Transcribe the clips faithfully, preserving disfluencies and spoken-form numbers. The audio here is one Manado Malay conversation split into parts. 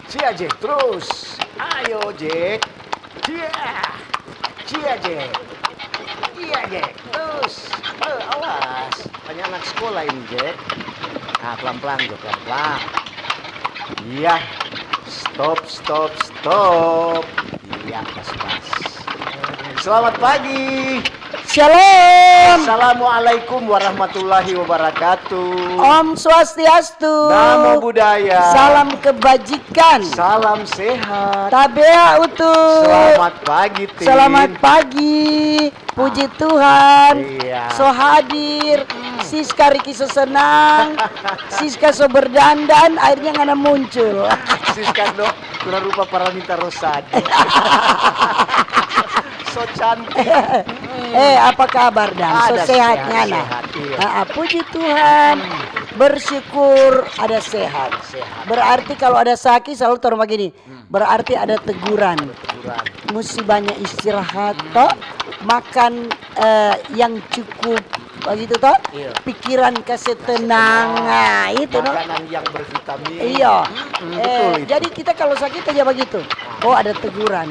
Cia, Jack, trus. Ayo, Jack. Cia. Cia, Jack. Iya, Jack. Trus. Eh, awas. Banyak anak sekolah ini, Jack. Ah, pelan-pelan, Jack, pelan-pelan. Iya. Stop, stop, stop. Iya, pas, pas. Selamat pagi. Shalom. Assalamualaikum warahmatullahi wabarakatuh. Om Swastiastu. Namo Buddhaya. Salam kebajikan. Salam sehat. Tabea utu. Selamat pagi, Tin. Selamat pagi. Puji Tuhan. Iya. So hadir. Mm-mm. Siska Riki so senang. Siska so berdandan, akhirnya ngana muncul. Siska do, kurang rupa Paramitha Rosadi. So cantik. Eh, apa kabar, Dang? So sehat, sehat, ngana? Sehat, iya. Ah, ah, puji Tuhan. Hmm. Bersyukur ada sehat. Sehat. Berarti kalau ada saki, selalu torang bagini. Hmm. Berarti ada teguran. Ada teguran. Musti banyak istirahat, hmm, to. Makan, eh, yang cukup, begitu, to. Iya. Pikiran kase tenang. Kase tenang. Nah, itu, no. Makanan yang bervitamin. Iya. Mm-mm, eh, betul itu. Jadi kita kalau sakit aja begitu. Ah. Oh, ada teguran.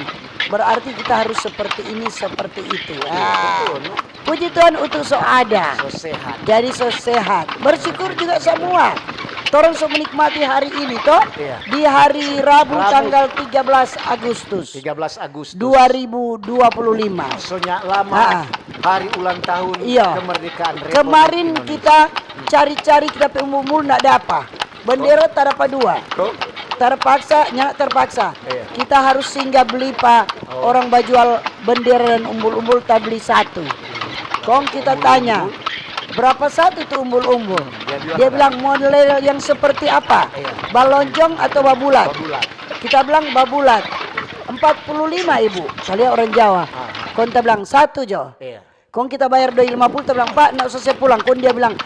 Berarti kita harus seperti ini, seperti itu. Iya, ah, betul, no. Puji Tuhan, utu so ada. So sehat. Jadi so sehat. Bersyukur juga semua. Torang so menikmati hari ini, to? Iya. Di hari Rabu, Rabu, tanggal tiga belas Agustus. Tiga belas Agustus. Dua ribu dua puluh lima. Maksudnya lama, ah, hari ulang tahun, iya, kemerdekaan Republik Indonesia. Kemarin kita cari-cari kita pe umbul-umbul, ndak dapa. Bendera, oh, tarapa dua. Kong? Terpaksa, nyanda terpaksa. Iya. Kita harus singgah beli pa, oh, orang bajual bendera dan umbul-umbul, ta beli satu. Kong kita tanya, umbul-umbul, "Berapa satu tu umbul-umbul?" Dia bilang, dia bilang, "Model yang seperti apa? Iya. Balonjong atau babulat?" Babulat. Kita bilang, "Babulat." "Empat puluh lima, Ibu." Kali orang Jawa. Ah. Kong ta bilang, "Satu jo." Iya. Kong kita bayar doi lima puluh, ta bilang, "Pak, nda usah se pulang." Kong dia bilang,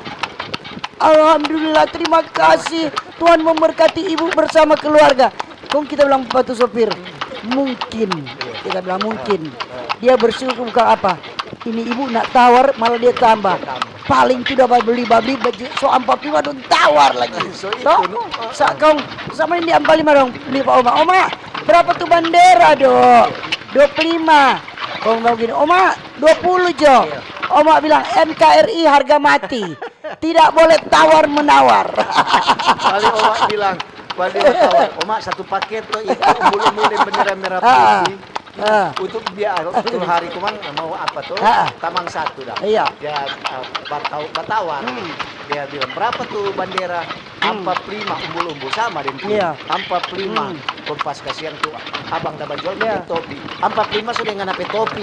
"Alhamdulillah, terima kasih. Tuhan memberkati ibu bersama keluarga." Kong kita bilang pa tu sopir, "Mungkin." Kita bilang, "Mungkin." Dia bersyukur bukan apa. Ini ibu nak tawar, malah dia tambah. Dia tambah. Paling tu da babli-babli, baju so ampa pima dong tawar lagi. So itu, no? Sa-, kong sama ini ampa lima dong, bli pa oma. "Oma, berapa tu bandera, do?" "Dua puluh lima." Kong bilang gini, "Oma, dua puluh jo." Iya. Oma bilang, "N K R I harga mati. Tidak boleh tawar menawar." Kali oma bilang, kali oma tawar, "Oma, satu paket to itu umbul-umbul deng bendera merah putih." Ah. Untuk dia, untuk hari kumang mau apa to? Ah. Tamang satu dah. Iya. Dia, ah, batau-, batawar. Hmm. Dia bilang, "Berapa tu bandera?" Hmm. "Ampa puluh lima, umbul-umbul sama deng tu. Iya. Ampa puluh lima." Hmm. Kong pas kasiang tu abang da bajual, iya, pake topi. "Ampa puluh lima so deng ngana pe topi."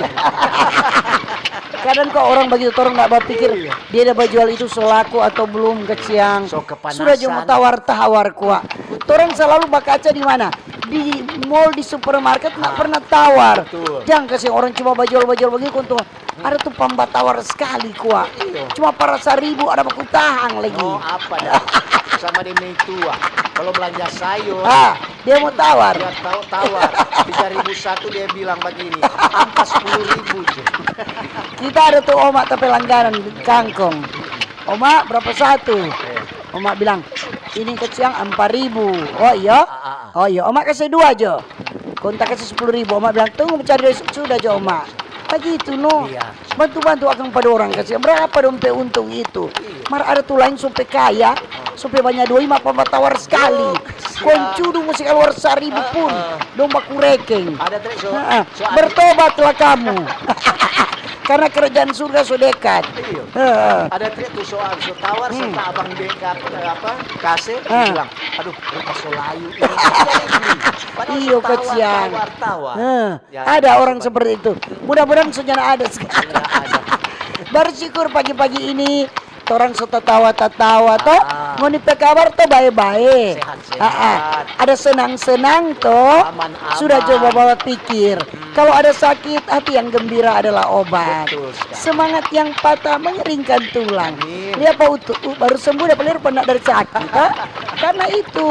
Kadang kok orang bagitu, torang nda bapikir, iya, dia da bajual itu so laku atau belum, kasiang. So kepanasan. Sudah jo mo tawar-tawar kwa. Torang selalu bakaca di mana? Di mall, di supermarket, nggak pernah tawar. Betul. Jang kasi orang cuma bajual-bajual bagitu, kong tu ada tu pamba tawar skali kwa. Iyo. Cuma para saribu ada baku tahang lagi. Oh, apa dah? Sama deng meitua. Kalau belanja sayur, ah, dia mo tawar. Dia tahu tawar. Tiga ribu satu dia bilang bagini, "Ampa sepuluh ribu je." Kita ada tu oma tapi langganan kangkong. "Oma, berapa satu?" Iya. Oma bilang, "Ini keciang ampa ribu." "Oh iyo?" Ah, ah, ah. "Oh iyo, oma kasi dua jo." Kong ta kasi sepuluh ribu, oma bilang, "Tunggu, mo cari dari su-, sudah jo, oma." Bagitu, no. Iya. Bantu-bantu akang pa dorang, kasi berapa dong pe untung itu. Iya. Mar ada tu lain so pe kaya, so pe banya doi, mar pa batawar skali. Yo, kong siap. Cudu musti kaluar saribu pun, ah, ah, dong baku rekeng. Ada trik, so, ah, ah, so ada. Bertobatlah kamu. Karena kerajaan surga so dekat. Iya. Ah, ah. Ada trik tu soal, so tawar, hmm, serta abang de-, apa, apa, kase, ah, bilang, "Aduh, rupa so layu ini." Padahal iyo, so tawar, keciang, tawar, tawar. Ah. Ya, ada orang seperti itu. Mudah-mudahan so nyanda ada sekarang. Tidak ada. Bersyukur pagi-pagi ini, torang so tatawa-tatawa, to. Ah. Ngoni pe kabar to bae-bae. Sehat-sehat. Ah, ah. Ada senang-senang, to. Aman-aman. Sudah coba bawa pikir. Hmm. Kalau ada sakit, hati yang gembira adalah obat. Betul sekali. Semangat yang patah mengeringkan tulang. Amin. Lia pa utu, u-, baru sembuh, dapa lia rupa nda dari sakit, to. Karena itu,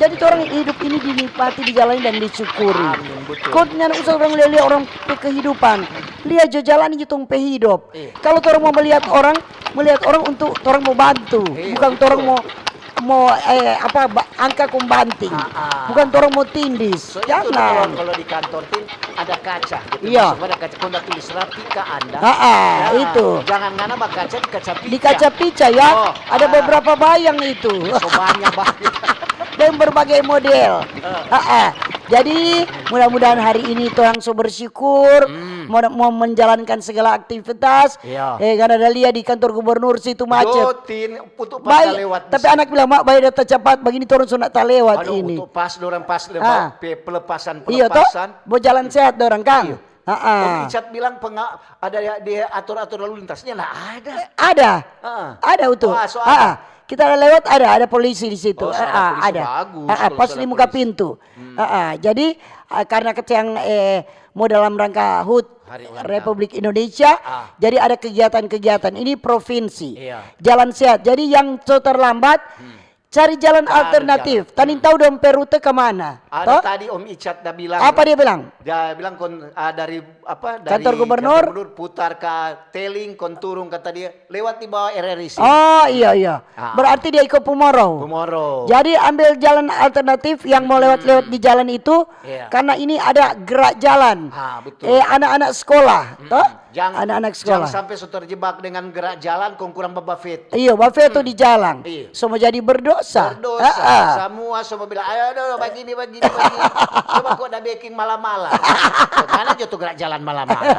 jadi torang hidup ini dinikmati, dijalani, dan disyukuri. Amin. Betul. Kong nyanda usah orang lia-lia orang pe kehidupan. Lia jo jalani jo tong pe hidop. Iya. Kalu torang mo melihat orang, melihat orang untuk torang mo bantu, iya, bukan betul, torang mo, mo, eh, apa, ba-, angka kong banting. Ah, ah. Bukan torang mo tindis. So, itu tuh kalau, jangan, kalau di kantor tuh ada kaca gitu. Iya. Maksudnya ada kaca, kong da tulis rapi ka Anda. Ah, ah, ya, itu. Jangan ngana bakaca di kaca pica. Di kaca pica, ya. Oh, ada, ah, beberapa bayang itu. So, banyak banget. Dan berbagai model. Ah, ah. Jadi, mudah-mudahan hari ini torang so bersyukur, hmm, mo, mo menjalankan segala aktivitas. Iya. Eh, karena ada lia di kantor gubernur situ macet. Yo, Tin, untuk pas baik, lewat di situ. Tapi anak bilang, "Mak, bae da tacapat, bagini torang so nda talewat ini." Aduh, untuk pas dorang pas lewat, ah, pe-, pelepasan, iyo, to? Pelepasan. Bo jalan sehat dorang, kang. Iya. Ah, ah. Om Icat bilang penga-, ada di, di atur-atur lalu lintasnya, nda ada. Eh, ada. Ah. Ada, utuh. Oh, so ada. Ah, ah. Kita ada lewat, ada, ada polisi di situ. Oh, so ada, ah, polisi, ada. Bagus, ah, ah, kalau pas di muka polisi. Pintu. Hmm. Ah, ah. Jadi, ah, karena kecil yang, eh, mau dalam rangka hut hari ulang tahun Republik Indonesia, ah, jadi ada kegiatan-kegiatan. Ini provinsi. Iya. Jalan sehat. Jadi yang so terlambat, hmm, cari jalan alternatif. Cari jalan. Tanintau dong pe rute kemana? Ada. Toh? Tadi Om Icat da bilang. Apa dia bilang? Dia bilang kon, ah, dari apa, dari kantor gubernur? Kantor gubernur putar ka Teling, kon turun, kata dia, lewat di bawah R R I sini. Oh, iya, iya. Ah. Berarti dia iko Pumorou. Pumorou. Jadi ambil jalan alternatif yang mau lewat-lewat di jalan itu, iya, karena ini ada gerak jalan. Ah, betul. Eh, anak-anak sekolah, toh? Jang, anak-anak sekolah. Jang sampe so terjebak dengan gerak jalan, kong kurang babafeto. Iyo, bafeto di jalan. Iyo. So mo jadi berdosa. Berdosa. Ah, ah. Samua so mo bilang, "Ayo, aduh, bagini, bagini, bagini." Coba kok da beking mala-mala. Mana jo tu gerak jalan mala-mala?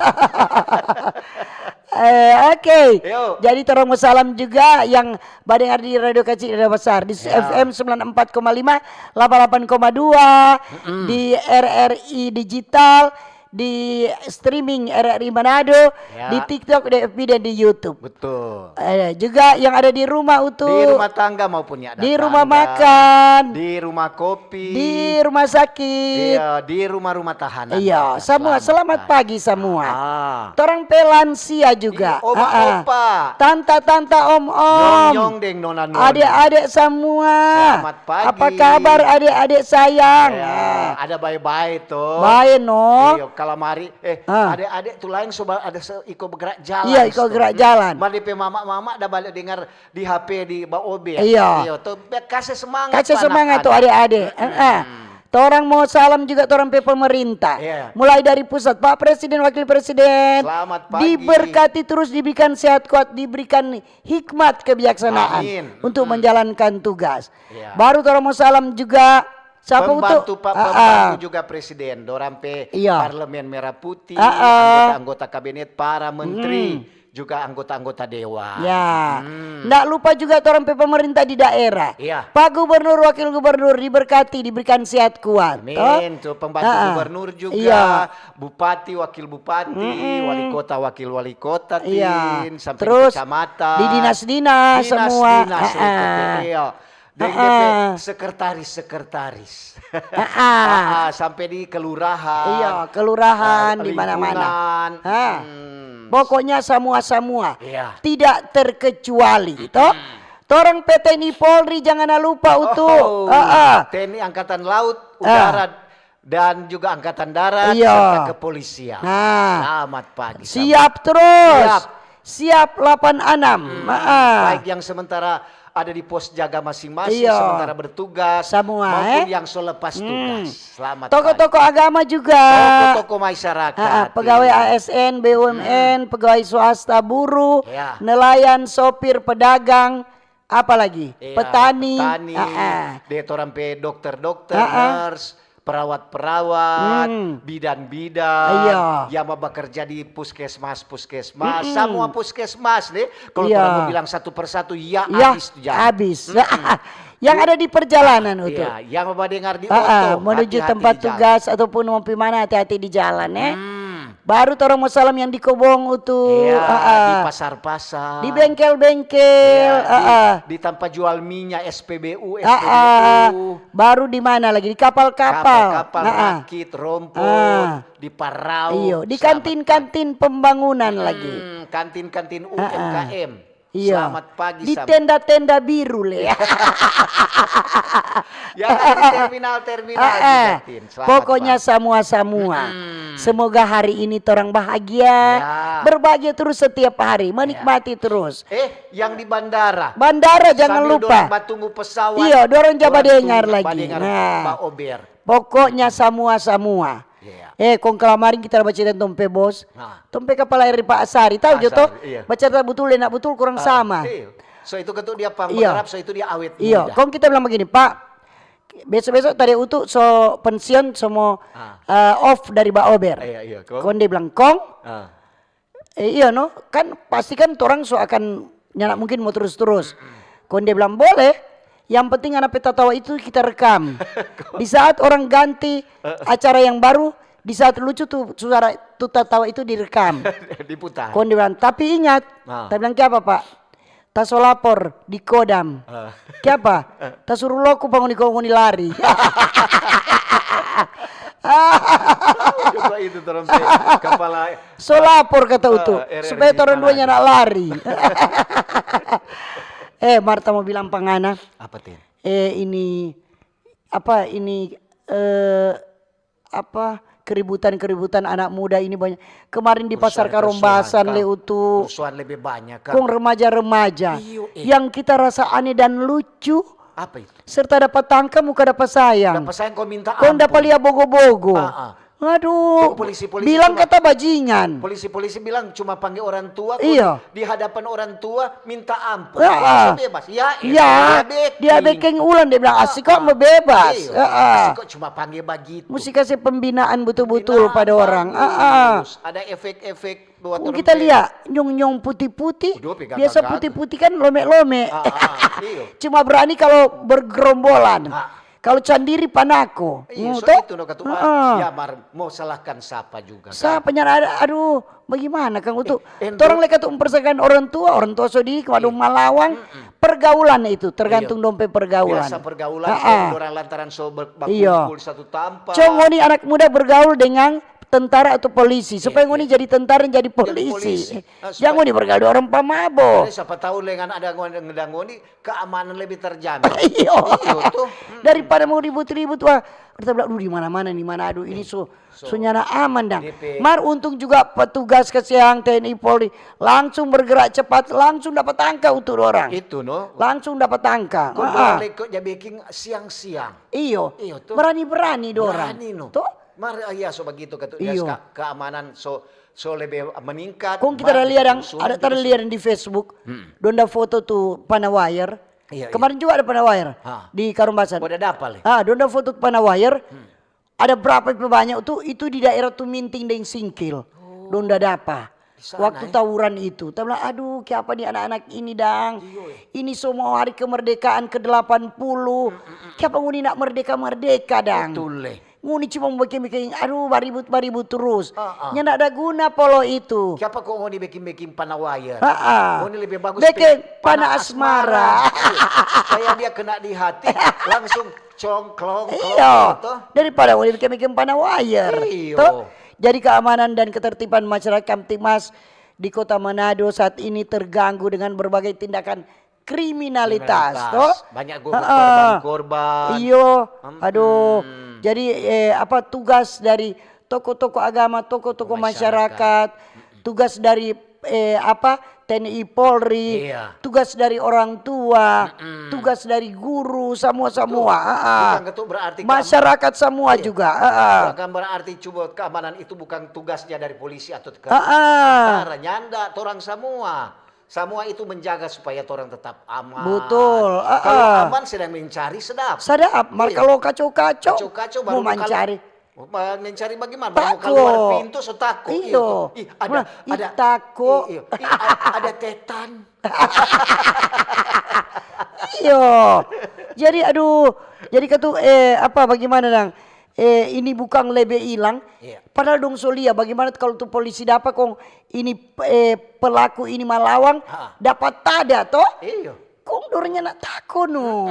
Eh, oke. Yo. Jadi torang mo salam juga yang badengar di Radio Kecil, Radio Besar, di, ya, F M sembilan empat koma lima, delapan delapan koma dua, mm-mm, di R R I Digital, di streaming R R I Manado, ya, di TikTok, di F B, dan di YouTube. Betul. Eh, juga yang ada di rumah, Utu. Di rumah tangga maupun ya. Di rumah makan. Di rumah kopi. Di rumah sakit. Iya, di rumah-rumah tahanan. Iya, semua. Selamat pagi semua. Ah. Torang pe lansia juga. Di oma-opa. Ah, ah. Tanta-tanta, om-om. Nyong-nyong deng nona-nona. Adik-adik semua. Selamat pagi. Apa kabar adik-adik sayang? Ya, ah, ada bae-bae to. Bae no. Iyo, Lamari, eh, Ah. ade-ade tu laeng so ba-, ada se-, iko bergerak jalan. Iya, iko tu. Gerak Jalan. Mar depe mama-mama da bale dengar di H P di Baobe. Iya. Iyo, tu be-, kase semangat. Kase pa semangat tu anak-anak. Ade-ade. Heeh. Torang mo salam juga torang pe pemerintah. Iya. Mulai dari pusat, Pak Presiden, Wakil Presiden. Selamat pagi. Diberkati terus, diberikan sehat kuat, diberikan hikmat kebijaksanaan Amin. Untuk menjalankan tugas. Iya. Baru torang mo salam juga siapa Pembantu Utu? Pak, Ah, pembantu ah. juga presiden, dorang pe Iya. parlemen merah putih, Ah, ah. anggota-anggota kabinet, para menteri, juga anggota-anggota dewan. Ya, Hmm. ndak lupa juga torang pe pemerintah di daerah. Iya. Pak Gubernur, Wakil Gubernur diberkati, diberikan sehat kuat. Amin. Toh? Tuh pembantu Ah, ah. Gubernur juga, Iya. Bupati, Wakil Bupati, Wali Kota, Wakil Wali Kota, Iya. Tin, sampai Terus, di kecamatan, di dinas-dinas semua. Dinas, Ah, ah. Iya. Deng Ah, ah. sekretaris-sekretaris. Ah, ah. Ah, sampai di kelurahan. Iya, kelurahan, Ah, di mana-mana. lingkungan. Ah. Hmm. Pokoknya semua-semua. Iya. Tidak terkecuali, toh. Torang P T N I Polri jangan lupa Utu. Oh, Ah, ah. T N I Angkatan Laut, Ah. Udara, dan juga Angkatan Darat, Iya. serta Kepolisian. Nah. Selamat pagi. Sam. Siap terus. Siap. Siap delapan enam. Ah, ah. Baik yang sementara ada di pos jaga masing-masing, Iya. sementara bertugas, Semua, maupun eh. yang so lepas Hmm. tugas. Selamat Toko-toko pagi. Agama juga. Toko-toko masyarakat. Ah, ah, pegawai A S N, B U M N, pegawai swasta, buruh, Ya. nelayan, sopir, pedagang, apa lagi? Iya, Petani. petani, Ah, ah. De torang pe dokter-dokter, Ah, ah. nurse, perawat-perawat, Hmm. bidan-bidan, Iya. yang mau bekerja di puskesmas, puskesmas, semua puskesmas deh. Kalau Iya. orang mau bilang satu persatu, ya, Ya, habis tu jalan. habis. Yang ada di perjalanan, Utu. Iya, yang mau dengar di Ah, ah, oto, menuju hati-hati tempat di jalan. Tugas ataupun mau pi mana, hati-hati di jalan, eh. Hmm. Baru torang mo salam yang di kobong, Utu. Iya, Ah, ah. di pasar-pasar. Di bengkel-bengkel. Iya, Ah, di, ah. di tampa jual minyak, S P B U, Ah, ah. S P B U. Baru di mana lagi? Di kapal-kapal. Kapal-kapal, Ah, ah. rakit, rompot, Ah. di parau. Iyo, di Selamat kantin-kantin pembangunan lagi. Hmm, kantin-kantin Ah, ah. U M K M. Iya. Selamat pagi, Di Sam. Tenda-tenda biru, le. Ya, di terminal-terminal Ah, ah. juga, Tin. Selamat Pokoknya pagi. Semua-semua. Hmm. Semoga hari ini torang bahagia. Ya. Berbahagia terus setiap hari. Menikmati terus. Eh, yang di bandara. Bandara jangan Sambil lupa. Dorang batunggu pesawat. Iya, dorang ja Dorang badengar tunggu, lagi. badengar Nah. Pak Ober. Pokoknya semua-semua. Iya. Eh, kong kemarin kita baca tentang pe bos. Nah. Tong pe kapala R P Asari, tau jo to? Asari, iya. Baca tak betul, enak betul, kurang sama. Iya. So itu ketuk dia pang Iya. berharap, so itu dia awet Iya, muda. kong kita bilang begini, Pak. Besok-besok tadi Utu so pensiun, so mo Ah. eh, off dari Baober. Iya, iya, kong. Kong dia bilang, "Kong, Ah. eh, iya no, kan pasti kan torang so akan nyanda mungkin mo terus-terus." Kong dia bilang, "Boleh, yang penting ngana pe tatawa itu kita rekam. Di saat orang ganti acara yang baru, di saat lucu tu suara tu tatawa itu direkam." Diputar. Kong dia bilang, "Tapi ingat," Ah. ta bilang, "Kiapa, Pak?" "Ta so lapor di Kodam." Ah. "Kiapa?" "Ta suruh loku pa ngoni, kong ngoni lari." Coba itu torang pe kepala. "So lapor," kata Utu, Ah, R R I "supaya torang dua Manado. nyanda lari." Eh, mar ta mo bilang pa ngana. Apa, Tin? Eh, ini apa ini eh apa keributan-keributan anak muda ini banyak. Kemarin di Pasar Kerusuhan, Karombasan, kerusuhan, le Kang. Utu. Kerusuhan lebih banyak, Kang. Kong remaja-remaja Iyo, eh. yang kita rasa aneh dan lucu, Apa itu? serta dapa tangka muka dapa sayang. Dapa sayang kong minta Kong dapa ampun. Lia bogo-bogo. Ah, ah. Aduh, Kong polisi-polisi bilang cuma kata bajingan. Polisi-polisi bilang cuma panggil orang tua, Iya. di hadapan orang tua minta ampun. Ah, ah. Masa bebas? Ya, Ya, elah, dia beking ulang, dia bilang, "Asik kok Ah, ah. bebas." Iya, Ah, ah. asik kok cuma panggil begitu. Musti kasih pembinaan betul-betul Pembinaan pada orang. Ah, ah. Bagus. Ada efek-efek buat Kong orang kita pe- lia nyong-nyong puti-puti, Udah, pe biasa gaga-gaga. Puti-puti kan lome-lome. Ah, ah, iyo. Cuma berani kalau bergerombolan. Ah. Kalau sandiri panako. Iya, Hmm, so toh? itu no kata, Heeh. ya mar, mau salahkan siapa juga, kan? Siapa nyanda ada? Aduh, bagaimana, Kang Utu? Eh, ento- Torang lagi katu mempersaingkan orang tua, orang tua so di kemadu malawang. Pergaulan itu tergantung dong pe pergaulan. Biasa pergaulan, Ah, ah. Orang lantaran so ber- Iya. Bakumpul satu tampa. Cong, ngoni anak muda bergaul dengan tentara atau polisi, supaya ngoni jadi tentara, jadi polisi. Polisi. Ah, Jangan ngoni bergaul deng orang pamabo. Jadi siapa tahu dengan ada ngoni, dengan ngoni, keamanan lebih terjamin. Iyo. Iyo tuh. Daripada mau ribut-ribut, wah, kita bilang, "Duh, di mana-mana nih, mana, aduh, ini so, so nyanda aman dang." D P. Mar untung juga petugas kesehatan, T N I, Polri langsung bergerak cepat, langsung dapat tangka untuk orang. Itu no. Langsung dapat tangka. Kong Ah, dorang ah. Leko ja beking siang-siang. Iyo. Iyo tuh. Berani-berani dorang. Berani no. Tuh. Mar iya so begitu katu Iyo. Ke-, keamanan so so lebih meningkat. Kong kita ada Mar lihat dang, susun ada gitu. Tara lihat di Facebook. Donda foto tu Pana Wire. Iya, iya. Kemarin juga ada Pana Wire Ha. di Karung Basar. Ada apa le? Ah, donda foto tu Pana Wire. Ada berapa pe banyak tu, itu di daerah tu Minting deng Singkil. Donda dapa. Di sana, Waktu eh. tawuran itu, ta bilang, "Aduh, kiapa ni anak-anak ini dang? Iyo, eh. Ini so mo hari kemerdekaan ke delapan puluh. Kiapa ngoni nak merdeka-merdeka dang? Betul le. Ngoni cuma biking-biking, aduh, baribut-baribut terus. Ah, ah. Nyanda ada guna polo itu." Siapa kok ngoni beking-beking Pana Wire? Ah, ah. Ngoni lebih bagus Beking pe Pana Asmara. Iya. Supaya dia kena di hati, langsung congklong. Iyo, Toh? Daripada ngoni biking-biking Pana Wire. Iyo. Toh? Jadi keamanan dan ketertiban masyarakat Kamtibmas di Kota Manado saat ini terganggu dengan berbagai tindakan kriminalitas, Kriminalitas. Toh? Banyak guru Ha-ha. korban-korban. Iyo, Hmm. Aduh. Jadi eh, apa tugas dari tokoh-tokoh agama, tokoh-tokoh Masyarakat. masyarakat, tugas dari eh, apa T N I, Polri, Iya. tugas dari orang tua, tugas dari guru, semua-semua. Ah, ah. Bukan itu berarti keam- Masyarakat semua Iya. juga. Ah, ah. Bukan berarti cuma keamanan itu bukan tugasnya dari polisi atau ke Ah, ah. tentara. Nyanda, orang semua. Semua itu menjaga supaya orang tetap aman. Betul, ah, Kalau ah. Aman sedang mencari sedap. Sadap, mar Iya. Kalau kaco-kaco, Kaco-kaco mau baru mau mencari. Mau mencari bagaimana? Mau Tako. keluar pintu so tako. Iyo. Ih, ada, Mar, ih, ada tako. Ih, iyo. Ih, a- ada tetan. Iyo. Jadi aduh, jadi katu eh apa bagaimana dang? Eh ini bukan lebe ilang. Iya. Padahal dong so lia bagaimana kalau tu polisi dapa kong ini eh pelaku ini malawang Ah. dapat tada toh? Iyo. Kong dorangnya nak tako no.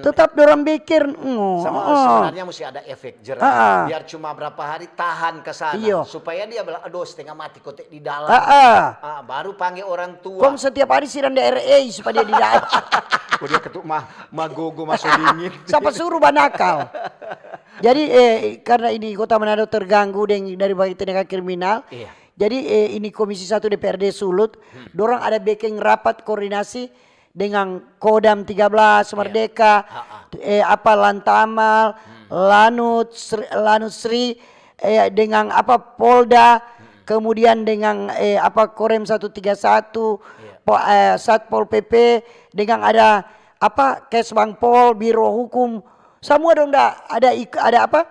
Tetap dorang beker no. Sama Ah. Sebenarnya mesti ada efek jerah. Ah, ah. Biar cuma berapa hari tahan ke sana. Iyo. Supaya dia bilang, "Aduh, setengah mati kote di dalam." Ah, ah. Ah, baru panggil orang tua. Kong setiap hari siram D R E supaya dia di dalam. Oh, dia ketuk mah magogo masuk dingin. Sapa suruh banakal? Jadi eh, karena ini Kota Manado terganggu deng dari bagi tindakan kriminal. Iya. Jadi eh, ini Komisi Satu D P R D Sulut, dorang ada bikin rapat koordinasi dengan Kodam tiga belas Merdeka, Ha-ha. eh, apa Lantamal, Lanut Sri, Lanut Sri, eh, dengan apa Polda, kemudian dengan eh, apa Korem satu tiga satu, Iya. po- eh, Satpol P P, dengan ada apa Kesbangpol, Biro Hukum, semua dong da ada ik- ada apa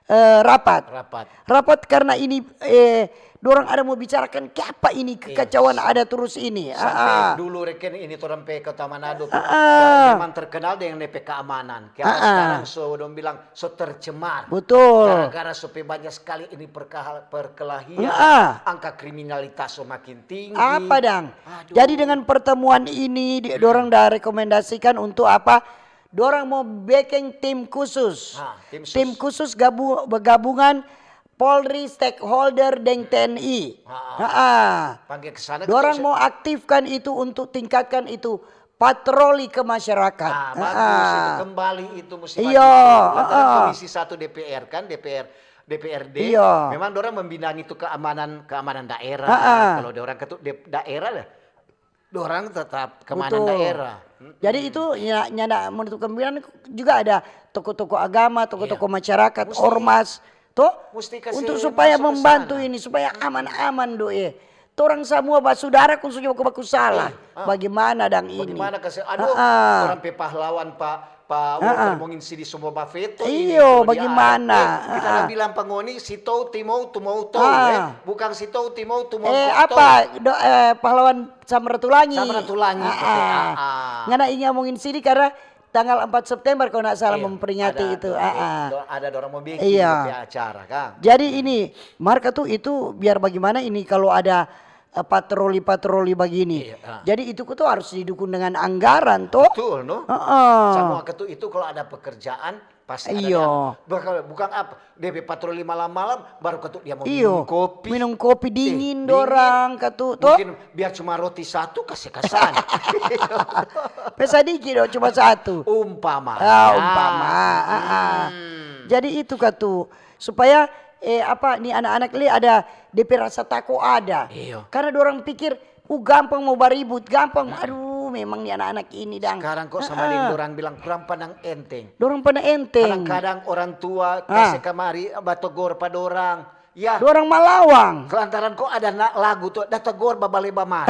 eh, rapat. Rapat. Rapat karena ini eh dorang ada mau bicarakan ke apa ini kekacauan Iya. Ada terus ini. Sampai Ah, ah. Dulu reken ini torang pe Kota Manado tu Ah, ah. memang terkenal dengan depe keamanan. Kaya Ah, ah. Sekarang so dong bilang so tercemar. Betul. Gara-gara so pe banyak sekali ini perkah- perkelahian, Ah, ah. Angka kriminalitas so makin tinggi. Apa dang? Aduh. Jadi dengan pertemuan ini di- dorang dah rekomendasikan untuk apa? Dorang mau bikin tim khusus. Ah, tim sus- Tim khusus gabu- gabungan Polri, stakeholder deng T N I. Ah, ah. Ha-ah. Panggil ke sana. Dorang Ketua- mau aktifkan itu untuk tingkatkan itu patroli ke masyarakat. Ah, Ha-ah. bagus itu, kembali itu musti Iya, maju. Lantaran ha-ah. Komisi Satu D P R kan, D P R, D P R D. Iya. Memang dorang membinaan itu keamanan, keamanan daerah. Ha-ah. Kalau dorang ketuk de- daerah dah, dorang tetap keamanan Betul. Daerah. Hmm. Jadi itu ya, nyanda menutup kemungkinan juga ada tokoh-tokoh agama, tokoh-tokoh Iya. masyarakat, Musti- ormas, toh Musti kasih untuk supaya masuk ke membantu sana. Ini, supaya aman-aman do eh. Torang semua basaudara kong so baku salah. Iya, ah. Bagaimana dang ini? Bagaimana kasih? Aduh, Ah, ah. Orang pe pahlawan Pak Pak Ah, ah. Walter Mongin Sidi semua bafeto Iyo, ini, bagaimana? Eh, kita Ah, ah. Bilang pangoni si tou timou tumou tou, Ah. eh. Bukan si tou timou tumou Eh tou. apa do, eh, pahlawan Samratulangi. Samratulangi, Ah, oke, ah. ah, ah. Ngana ingin omongin sini karena tanggal empat September kalau nggak salah Iya, memperingati ada, itu. eh, Ah, ah. Ada orang mau bikin Iya. dia acara kan. Jadi ini Marka tuh itu biar bagaimana ini kalau ada eh, patroli-patroli begini. Iya, ah. Jadi itu tuh harus didukung dengan anggaran toh. Betul no. Heeh. Semua ketu itu kalau ada pekerjaan Pasti ada Iyo. dia. Bukan, bukan apa, dia pe patroli malam-malam, baru katu dia mau Iyo, minum kopi. Minum kopi Eh, dingin dorang katu, to? Mungkin biar cuma roti satu, kasih kasana. Pe sadiki do, cuma satu. Umpama. Ah, umpama. Ah, ah. Hmm. Jadi itu katu, supaya eh apa ni anak-anak li ada depe rasa tako ada. Iyo. Karena dorang pikir, uh gampang mau baribut, gampang. Aduh, memang ni anak-anak ini dang. Sekarang kok sama deng dorang bilang kurang pandang enteng. Dorang pandang enteng. Kadang-kadang orang tua Ah. kase kamari batogor pa dorang. Ya, Dorang malawang. lantaran kok ada na- lagu tuh, da togor babale bamar.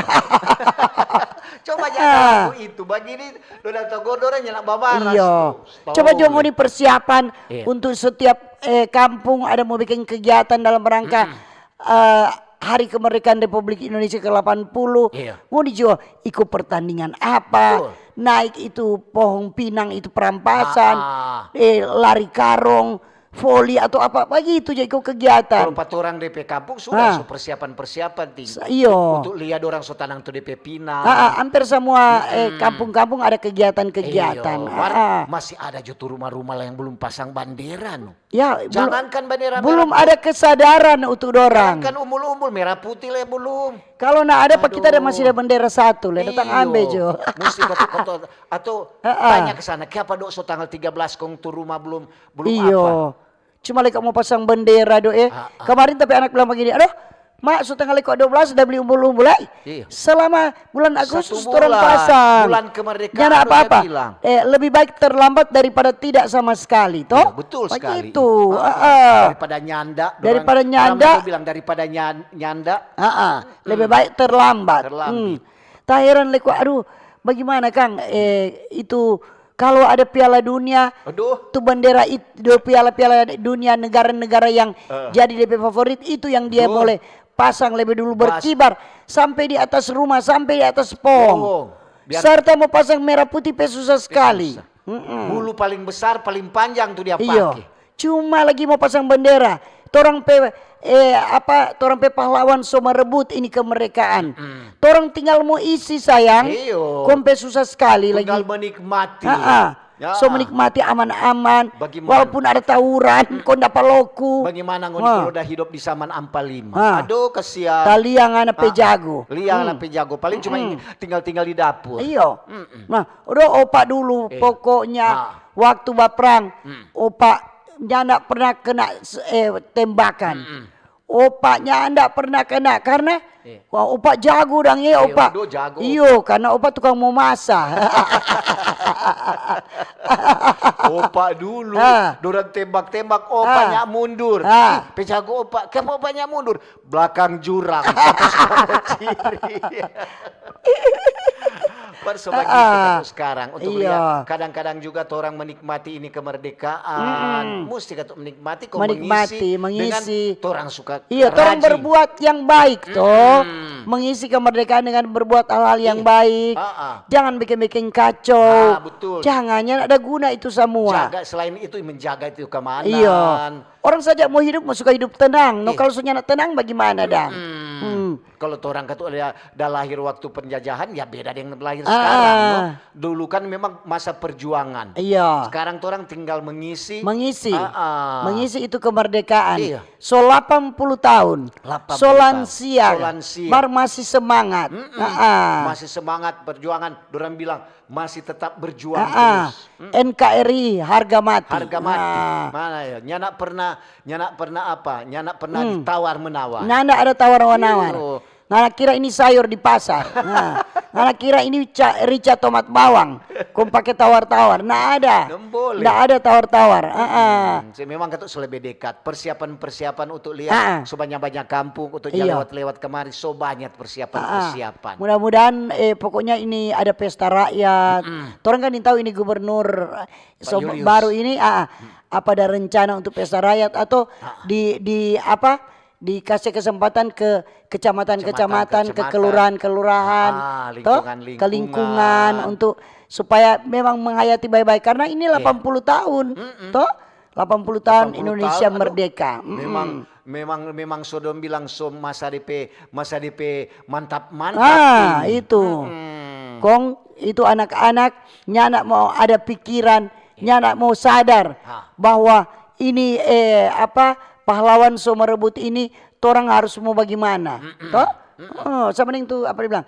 Coba jangan Ah. lagu itu, bagini do da togor dorang nyana bamaras Iyo. tuh. Coba juga Tahu. ngoni persiapan Iya. untuk setiap eh, kampung ada mau bikin kegiatan dalam rangka eh, Hari Kemerdekaan Republik Indonesia ke delapan puluh. Iya. Ngoni juga ikut pertandingan apa? Betul. Naik itu pohong pinang itu perampasan, Ah, ah. eh lari karong, voli atau apa begitu jadi ikut kegiatan. Kalau patorang depe kampung sudah Ah. so persiapan-persiapan ting. Sa- iyo. Untuk lia dorang so tanang tu depe pinang. Ah, ah, hampir semua eh, kampung-kampung ada kegiatan-kegiatan. Iyo, Ah, mar- ah. Masih ada jo tu rumah-rumah yang belum pasang bandera no. Ya, belum- Jangankan bandera belum merah ada kesadaran untuk dorang. Kan umbul-umbul merah putih le belum. Kalau na ada pa kita ada Aduh. masih ada bendera satu le, datang Iyo. ambe jo. Musti katu, katu, atau Heeh. tanya ke sana, kiapa do so tanggal tiga belas kong tu rumah belum belum Iyo. apa? Cuma leko mau pasang bendera do eh. Ah, ah. Kemarin tapi anak bilang begini, aduh, mak so tanggal leko dua belas udah beli umbul-umbul ai. Iya. Selama bulan Satu Agustus orang bulan, pasang. Bulan kemerdekaan Nyanda udah apa-apa. bilang. Eh, lebih baik terlambat daripada tidak sama sekali, toh? Iya, betul sekali. Begitu. Ah, Heeh. Daripada nyanda, Daripada orang, nyanda. Orang itu bilang daripada nyan- nyanda. Ah, ah. Lebih baik terlambat. Terlambat. Hmm. Taheran leko, aduh, bagaimana Kang? Eh, itu kalau ada Piala Dunia, Aduh. tu bendera itu, piala-piala dunia negara-negara yang Eh. jadi depe favorit itu yang dia Betul. boleh pasang lebih dulu Bas- berkibar sampai di atas rumah, sampai di atas pohong. Pohong. Biar- Serta mau pasang merah putih pe susah sekali. Susah. Mm-mm. Bulu paling besar, paling panjang tu dia Iyo. pake. Cuma lagi mau pasang bendera. Torang pe eh apa torang pe pahlawan so merebut ini kemerdekaan. Torang tinggal mau isi sayang. Iyo. Kong pe susah sekali Tinggal lagi. Menikmati. Ha-ha. Ya. So menikmati aman-aman. Bagaimana? Walaupun ada tawuran, kong dapa loku. Bagaimana ngoni Wah. Kalau udah hidup di zaman ampa lima? Ah. Aduh kasihan. Taliang ana pe Ah, jago. Liang ana Hmm. Pe jago. Paling cuma tinggal-tinggal di dapur. Iyo. Mm-mm. Nah, udah opa dulu Iya. pokoknya Ah. waktu baprang Hmm. opa nyanda pernah kena s- eh, tembakan. Mm-mm. Opa nyanda pernah kena karena Iya. wah, opa jago dang ya Iya, opa. udah jago. Iyo, karena opa tukang momasa. Opa dulu, Ah. Dorang tembak-tembak, opa Ah. nyak mundur. Ah. Ih, pe jago opa, kenapa opa nyak mundur? Belakang jurang. Ciri. Baru so bagitu Ah. katu sekarang untuk Iya. Liang. Kadang-kadang juga torang menikmati ini kemerdekaan. Musti katu menikmati, kong Menikmati, mengisi dengan mengisi. Torang suka Iya, torang rajin. Berbuat yang baik toh. Mm. Mengisi kemerdekaan dengan berbuat hal-hal yang Iya. baik. Ah, ah. Jangan bikin-bikin kacau. Ah, betul. Jangan, nyanda ada guna itu semua. Jaga, selain itu menjaga itu keamanan. Iya. Orang saja mau hidup, mau suka hidup tenang. No, Iya. Kalau so nyanda tenang, bagaimana dang? Hmm. Hmm. Kalau torang katu da, da lahir waktu penjajahan, ya beda dengan lahir Ah, sekarang. ah. No? Dulu kan memang masa perjuangan. Iya. Sekarang torang tinggal mengisi. Mengisi. Ah, ah. Mengisi itu kemerdekaan. Iya. So delapan puluh tahun. Delapan puluh So tahun. lansia. So lansia. Mar masih semangat. Mm-mm. Ah, ah. Masih semangat perjuangan. Dorang bilang masih tetap berjuang Ah, ah. terus. N K R I harga mati. Harga mati. Ah. Mana ya? Nyanda pernah, nyanda pernah apa? Nyanda pernah Hmm. ditawar menawar. Nyanda ada tawar-menawar. Iyo. Ngana kira ini sayur di pasar. Nah, ngana kira ini ca- rica tomat bawang. Kong pake tawar-tawar. Nah ada. Nembole. Nda ada tawar-tawar. Ah, ah. Hmm, so memang katu so lebe dekat. Persiapan-persiapan untuk Liang. Ah, ah. So banyak-banyak kampung untuk Iya. lewat-lewat kemari. So banyak Ah, ah. persiapan-persiapan. Mudah-mudahan eh pokoknya ini ada pesta rakyat. Torang kan yang tahu ini gubernur eh, so, Julius. Baru ini ah, ah, apa ada rencana untuk pesta rakyat atau di di apa dikasih kesempatan ke kecamatan-kecamatan, ke Kecamatan-kecamatan. kelurahan-kelurahan, Ah, toh? lingkungan-lingkungan. Ke lingkungan untuk supaya memang menghayati baik-baik karena ini delapan puluh tahun, toh? Delapan puluh tahun Delapan puluh Indonesia tahun, aduh, merdeka. Mm-mm. Memang memang memang so dong bilang so masa depe masa depe mantap mantap. Ah, Ini. Itu. Mm-mm. Kong itu anak-anak nyanda mau ada pikiran Nyanda mau sadar bahwa ini, eh, apa, pahlawan so merebut ini, torang harus mo bagimana, to? Oh, sama deng tu, apa dia bilang,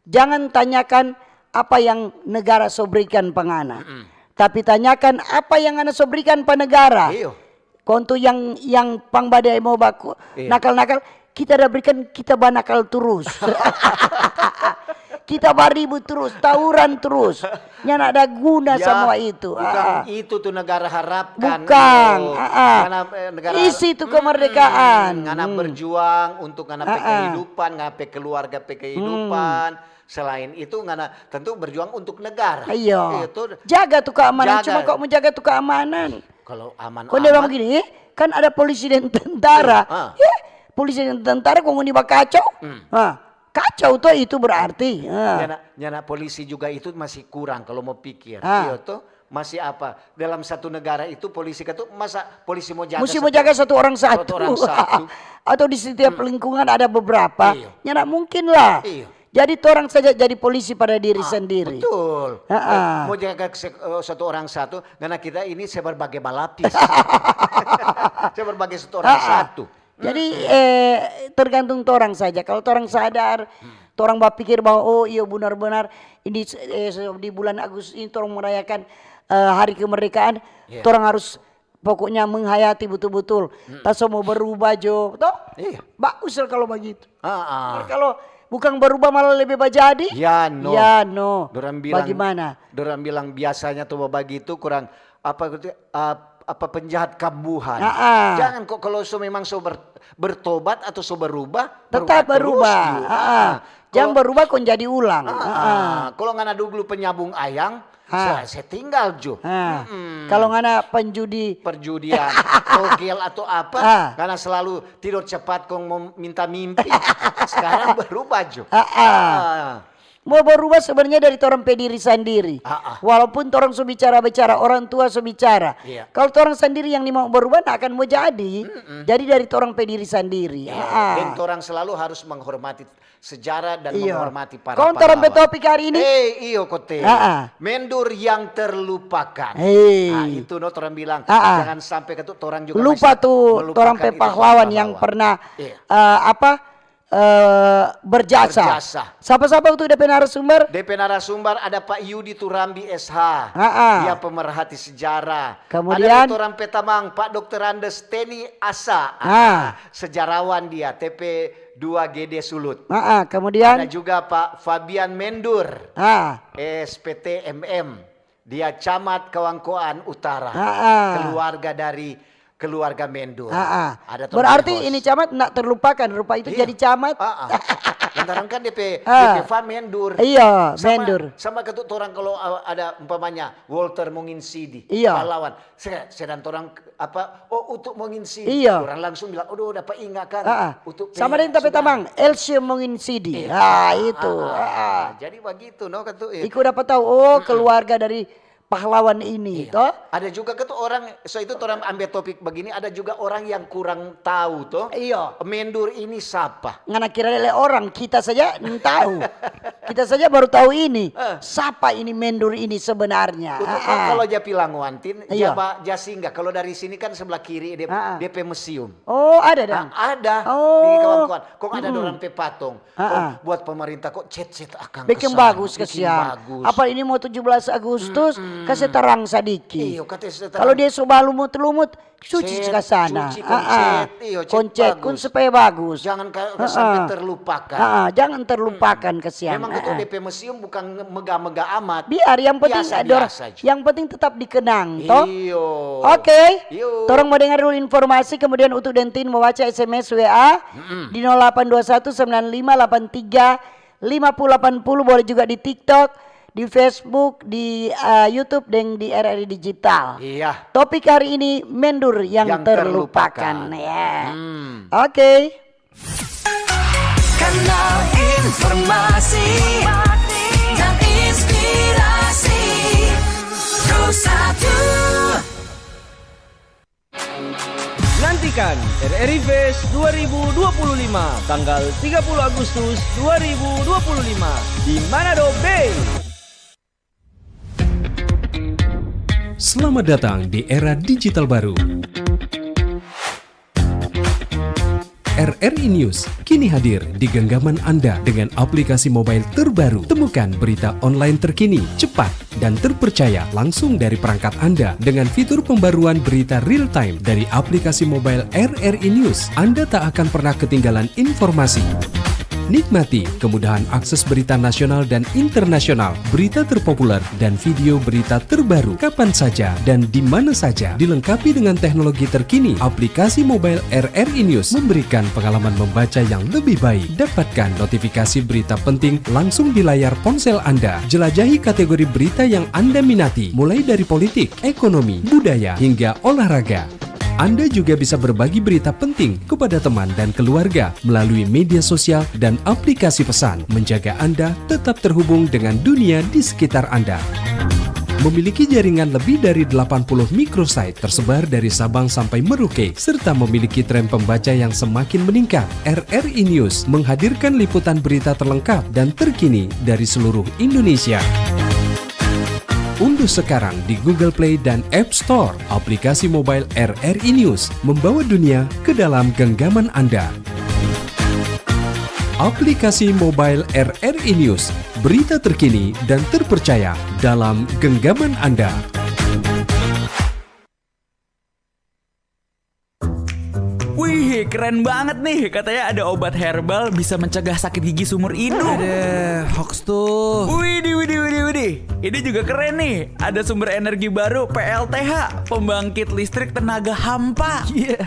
"Jangan tanyakan apa yang negara so berikan pa ngana, tapi tanyakan apa yang ngana so berikan pa negara." Iyo. Kong tu yang, yang pang bademo baku, iya, nakal-nakal, kita da berikan, kita banakal terus. Kita baribut terus, tawuran terus. Nyanda ada guna. Ya, semua itu. Bukan itu tu negara harapkan. Bukan. Iyo. Ngana, eh, negara isi tu kemerdekaan. Ngana berjuang untuk ngana pe kehidupan, ngana pe keluarga pe kehidupan. Selain itu, ngana tentu berjuang untuk negara. Iyo. Itu jaga tu keamanan. Jaga. Cuma kok mau jaga tu keamanan? Kalau aman, kong dia bilang begini, kan ada polisi dan tentara. Iya, polisi dan tentara kong ngoni bakacau. Kacau to itu berarti. Nyana, nyana polisi juga itu masih kurang kalau mau pikir. Iya to, masih apa? Dalam satu negara itu polisi katu, masa polisi mau jaga satu orang satu? Atau di setiap lingkungan ada beberapa? Iya. Nyana mungkin lah. Iya. Jadi torang saja jadi polisi pada diri sendiri. Betul. Mau jaga se-, eh, satu orang satu, karena kita ini sebar bagai balapis. Sebar bagai satu orang satu. Jadi, eh, tergantung torang saja. Kalau torang sadar, torang bapikir bahwa, "Oh, iyo, benar-benar ini, eh, di bulan Agustus ini torang merayakan, eh, hari kemerdekaan," torang harus pokoknya menghayati betul-betul. Ta so mo berubah jo, to? Iya. Bagus lah kalau bagitu. Mar kalau bukang berubah malah lebe bajadi? Ya, no. Ya, no. Bagimana? Dorang bilang biasanya tu bagitu kurang, apa gitu, ap-, apa, penjahat kambuhan. Jangan kok kalau so memang so ber-, bertobat atau so berubah, tetap berubah terus, berubah. Jang berubah kong jadi ulang. Kalau ngana dulu penyambung ayang, se-, se tinggal jo. Kalau ngana penjudi, perjudian, togel atau apa, ngana selalu tidur cepat kong mo minta mimpi. Sekarang berubah jo. Mau berubah sebenarnya dari torang pe diri sandiri. Walaupun torang so bicara-bicara, orang tua so bicara. Iya. Kalau torang sandiri yang ni mau berubah, nda akan mau jadi. Jadi dari torang pe diri sandiri. Iya. Dan torang selalu harus menghormati sejarah dan menghormati para pahlawan. Kong torang pe topik hari ini? Eh, iyo, kote. Mendur yang terlupakan. Nah, itu no torang bilang, jangan sampe katu torang juga lupa tu torang pe pahlawan yang pernah, eh, apa, eh, berjasa. Sapa-sapa tu de pe narasumber? De pe narasumber ada Pak Yudi Turambi S H. Dia pemerhati sejarah. Kemudian? Ada torang pe tamang, Pak Dokter Andes Teni Asa. Sejarawan dia, T P dua G D Sulut. Kemudian? Ada juga Pak Fabian Mendur, S P T M M. Dia camat Kawangkoan Utara. Keluarga dari keluarga Mendur. Ada torang pe host. Berarti ini camat nda terlupakan, rupa itu jadi camat. Lantaran kan de pe, de pe fa Mendur. Iya, Mendur. Sama katu torang kalau, uh, ada umpamanya Walter Monginsidi, pahlawan. Se-, sedang torang apa, "Oh, Utu Monginsidi." Iya. Orang langsung bilang, "Aduh, dapa inga kan, Utu pe saudara." Sama deng ta pe tamang, Elsie Monginsidi. Iya. Ah, itu. Jadi bagitu, no, katu. Iko dapa tau, oh, keluarga dari pahlawan ini, to? Ada juga katu orang, so itu torang ambe topik bagini, ada juga orang yang kurang tau, to? Iya. Mendur ini sapa? Ngana kira lele orang, kita saja nda tau. Kita saja baru tau ini. Sapa ini Mendur ini sebenarnya? Untuk kalo ja Pilanguantin, ja ba, ja singga. Kalo dari sini kan sebelah kiri de, de pe museum. Oh, ada dang? Ada di Kawangkoan. Kong ada dorang pe patong. Kong buat pemerintah kong cet-cet akang. Bikin bagus, kasiang. Apa ini mau tujuh belas Agustus, kase tarang sadiki. Iyo, kase tarang. Kalo dia so balumut-lumut, cuci ka sana. Cuci, kong cet, iyo, cet bagus. Kong cet, kong supaya bagus. Jangan sampe terlupakan. Jangan terlupakan, kasiang. Memang katu de pe museum bukan mega-mega amat. Biar, yang penting biasa-biasa ja. Yang penting tetap dikenang, to? Iyo. Oke. Iyo. Torang mo dengar dulu informasi, kemudian Utu deng Tin mo baca S M S, W A di nol delapan dua satu sembilan lima delapan tiga lima puluh delapan puluh, boleh juga di TikTok, di Facebook, di, eh, YouTube, deng di R R I Digital. Iya. Topik hari ini, Mendur yang terlupakan. Yang terlupakan. Ya. Oke. Kanal informasi dan inspirasi Pro satu. Nantikan R R I Fest dua ribu dua puluh lima, tanggal tiga puluh Agustus dua ribu dua puluh lima. Di mana do, be? Selamat datang di era digital baru. R R I News kini hadir di genggaman Anda dengan aplikasi mobile terbaru. Temukan berita online terkini, cepat, dan terpercaya langsung dari perangkat Anda dengan fitur pembaruan berita real time dari aplikasi mobile R R I News. Anda tak akan pernah ketinggalan informasi. Nikmati kemudahan akses berita nasional dan internasional, berita terpopuler, dan video berita terbaru kapan saja dan di mana saja. Dilengkapi dengan teknologi terkini, aplikasi mobile R R I News memberikan pengalaman membaca yang lebih baik. Dapatkan notifikasi berita penting langsung di layar ponsel Anda. Jelajahi kategori berita yang Anda minati, mulai dari politik, ekonomi, budaya, hingga olahraga. Anda juga bisa berbagi berita penting kepada teman dan keluarga melalui media sosial dan aplikasi pesan, menjaga Anda tetap terhubung dengan dunia di sekitar Anda. Memiliki jaringan lebih dari delapan puluh microsite tersebar dari Sabang sampai Merauke, serta memiliki tren pembaca yang semakin meningkat, R R I News menghadirkan liputan berita terlengkap dan terkini dari seluruh Indonesia. Unduh sekarang di Google Play dan App Store aplikasi mobile R R I News, membawa dunia ke dalam genggaman Anda. Aplikasi mobile R R I News, berita terkini dan terpercaya dalam genggaman Anda. Wih, keren banget nih. Katanya ada obat herbal bisa mencegah sakit gigi seumur hidup. Ada hoax tuh. Widih, widih, widih, widih. Ini juga keren nih. Ada sumber energi baru, P L T H, pembangkit listrik tenaga hampa. Iya,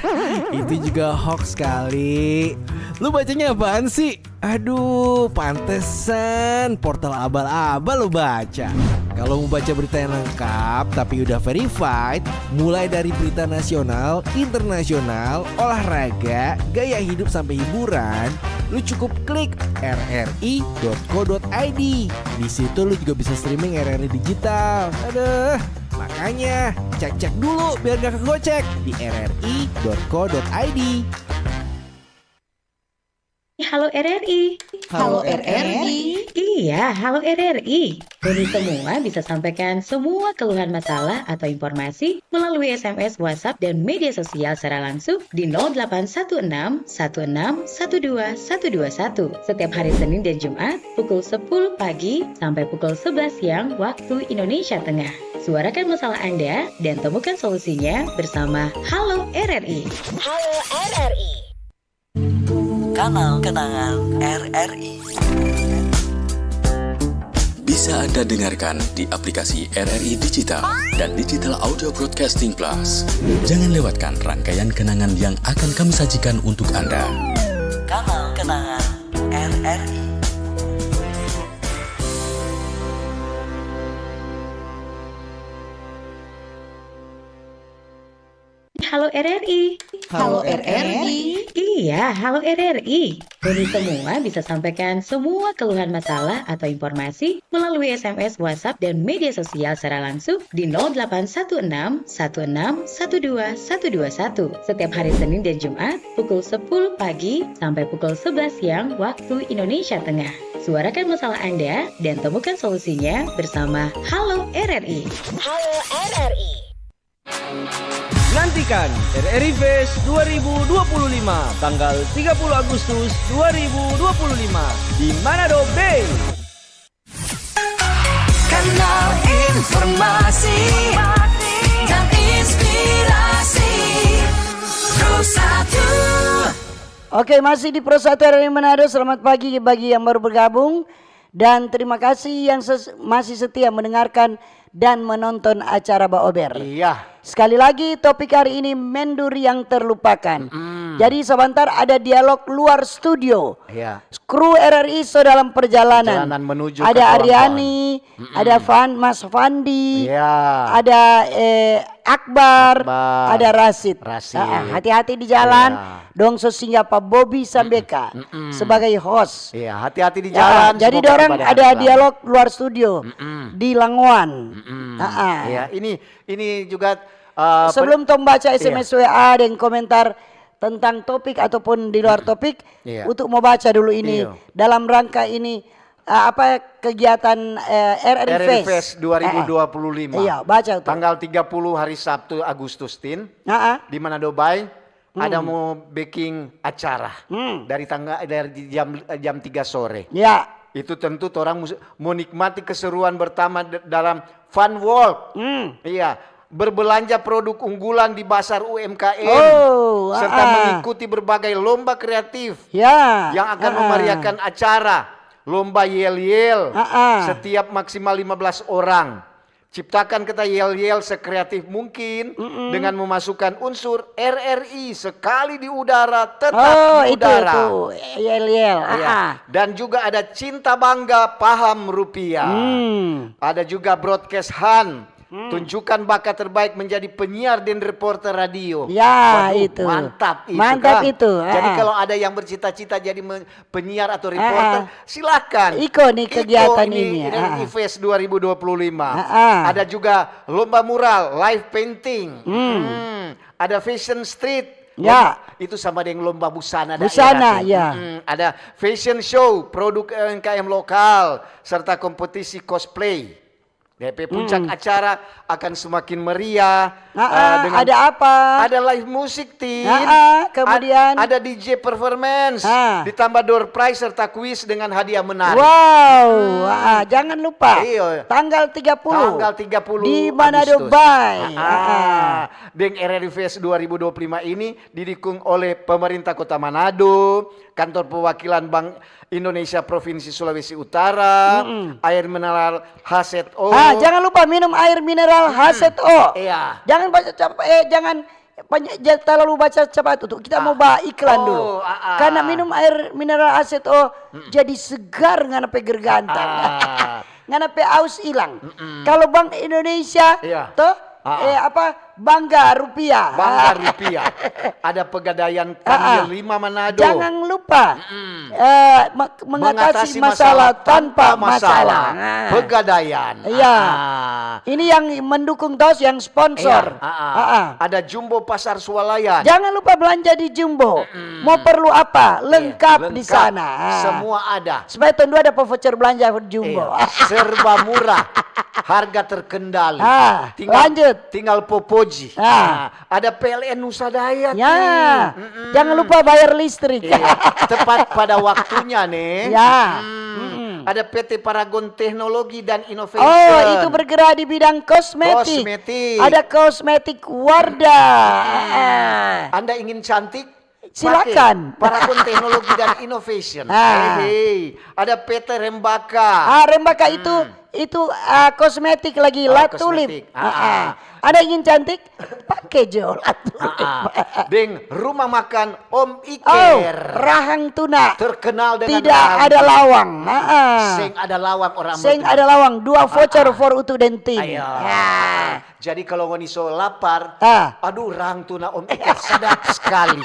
itu juga hoax kali. Lu bacanya apaan sih? Aduh, pantesan portal abal-abal lo baca. Kalau mau baca berita yang lengkap tapi udah verified, mulai dari berita nasional, internasional, olahraga, gaya hidup sampai hiburan, lu cukup klik R R I dot co dot I D. Di situ lu juga bisa streaming R R I digital. Aduh, makanya cek-cek dulu biar gak kegocek di R R I dot co dot I D. Halo R R I. Halo R R I. Iya, halo R R I. Kami semua bisa sampaikan semua keluhan masalah atau informasi melalui S M S, WhatsApp, dan media sosial secara langsung di nol delapan satu enam satu enam satu dua satu dua satu setiap hari Senin dan Jumat pukul sepuluh pagi sampai pukul sebelas siang waktu Indonesia Tengah. Suarakan masalah Anda dan temukan solusinya bersama Halo R R I. Halo R R I. Kanal Kenangan R R I. Bisa Anda dengarkan di aplikasi R R I Digital dan Digital Audio Broadcasting Plus. Jangan lewatkan rangkaian kenangan yang akan kami sajikan untuk Anda. Kanal Kenangan R R I. Halo R R I. Halo R R I. Iya, halo R R I. Kami semua bisa sampaikan semua keluhan masalah atau informasi melalui S M S, WhatsApp, dan media sosial secara langsung di nol delapan satu enam satu enam satu dua satu dua satu setiap hari Senin dan Jumat pukul sepuluh pagi sampai pukul sebelas siang waktu Indonesia Tengah. Suarakan masalah Anda dan temukan solusinya bersama Halo R R I. Halo R R I. Nantikan R R I Fest dua ribu dua puluh lima, tanggal tiga puluh Agustus dua ribu dua puluh lima, di Manado Bay. Kanal informasi dan inspirasi. Pro satu. Oke, masih di Pro satu R R I Manado. Selamat pagi bagi yang baru bergabung. Dan terima kasih yang ses- masih setia mendengarkan dan menonton acara Baober. Iya. Sekali lagi, topik hari ini, mendur yang terlupakan. Mm. Jadi, sebentar ada dialog luar studio. Iya. Kru R R I so dalam perjalanan. Perjalanan menuju ke Ada Ariani, ada Fan, Mas Fandi, Iya. ada eh, Akbar, Akbar. ada Rasid. Rasid. Ah, ah, hati-hati di jalan. Iya. Dong so singgah pa Bobby Sambeka Mm-mm. sebagai host. Iya, hati-hati di Ya, jalan. Jadi semoga dorang ibadah ada selamat. dialog luar studio Mm-mm. di Langoan. Mm-mm. Ah, ah. Iya, ini ini juga uh, Sebelum tong baca S M S, iya. W A, deng komentar tentang topik ataupun di luar topik, Iya. untuk mau baca dulu ini Iya. dalam rangka ini Ah, apa kegiatan, eh, R R I R R I Fest? Fest dua ribu dua puluh lima. Eh, eh. Iya, baca tuh. Tanggal tiga puluh hari Sabtu Agustus, Tin. Ah, ah. Di Manado Bay ada mau bikin acara Hmm. dari tanggal dari jam jam tiga sore. Ya. Itu tentu orang mus- mau nikmati keseruan pertama d- dalam fun walk. Hmm. Iya, berbelanja produk unggulan di pasar U M K M Oh, serta ah. mengikuti berbagai lomba kreatif Ya. yang akan Ah, ah. memeriahkan acara lomba yel-yel Ah, ah. setiap maksimal lima belas orang. Ciptakan kata yel-yel sekreatif mungkin dengan memasukkan unsur R R I sekali di udara tetap Oh, di itu udara. Itu. Yel-yel. Ah, Iya. ah. Dan juga ada cinta bangga paham rupiah. Hmm. Ada juga broadcast hunt. Tunjukkan bakat terbaik menjadi penyiar dan reporter radio. Ya, Waduh, itu. Mantap itu. Mantap Kang. itu, Jadi ah. Kalau ada yang bercita-cita jadi me- penyiar atau reporter, Ah. Silakan. Iko nih kegiatan ini, ini, ini ah. Fest dua ribu dua puluh lima. Ah, ah. Ada juga lomba mural, live painting. Hmm, ada fashion street. Ya. Lomba- itu sama dengan lomba busana Busana, daerah. Ya. Hmm, ada fashion show, produk U M K M lokal, serta kompetisi cosplay. D P puncak acara akan semakin meriah. Ah, eh, ah, dengan ada apa? Ada live musik, Tin. Ah, ah, kemudian? Ad- ada D J performance, Ah. Ditambah door prize serta kuis dengan hadiah menarik. Wow, ah, jangan lupa. Iya. Tanggal tiga puluh. Tanggal tiga puluh Di Manado Agustus. Bay. Ah, ah. Deng R R I Fest dua ribu dua puluh lima ini didukung oleh pemerintah Kota Manado, kantor perwakilan Bank Indonesia Provinsi Sulawesi Utara, air mineral H Z O. Ah, jangan lupa minum air mineral H Z O. Iya. Jangan baca cap- eh jangan pany- ja- terlalu baca cepat tuh. Kita mau ba iklan Oh, dulu. Ah, ah. Karena minum air mineral H Z O jadi segar ngana pe gergantang. Ah. Ngana pe aus hilang. Kalau Bank Indonesia Iya. toh Ah, ah. eh apa bangga rupiah. Bangga rupiah. Ada Pegadaian Ah, ah. Kami Lima Manado. Jangan lupa eh, ma- mengatasi, masalah, tanpa masalah. Nah. Pegadaian. Iya. Ah. Ini yang mendukung tos yang sponsor. Iya, ah, ah. Ah, ah. Ada Jumbo Pasar Swalayan. Jangan lupa belanja di Jumbo. Mau perlu apa? Lengkap, Iya, di sana. Ah. Semua ada. Supaya tondu ada voucher belanja Jumbo. Iya, serba murah. Harga terkendali. Ah, tinggal, lanjut. Tinggal popoji. Ah. Ah, ada P L N Nusa Daya. Ya, Tin. jangan lupa bayar listrik. Iya, tepat pada waktunya nih. Ya. Hmm. Ada P T Paragon Teknologi dan Innovation. Oh, itu bergerak di bidang kosmetik. Kosmetik. Ada kosmetik Wardah. Ah. Anda ingin cantik? Silakan. Pakai Paragon Teknologi dan Innovation. Ah. Hey, hey. Ada P T Rembaka. Ah, Rembaka itu itu ah, kosmetik lagi, Oh, La Tulip. kosmetik. Ah, Ah, ah. Ada ingin cantik? Pakai jo La Tulip. Ah, ah. Deng rumah makan Om Iker. Oh, rahang tuna. Terkenal dengan Tidak rahang ada tuna. Lawang. Ah, ah. Seng ada lawang orang Seng betul. ada lawang. Dua voucher Ah, ah. For Utu deng tim. Ayo. Ah. Jadi kalau ngoni so lapar, Ah. aduh rahang tuna Om Iker sedap sekali.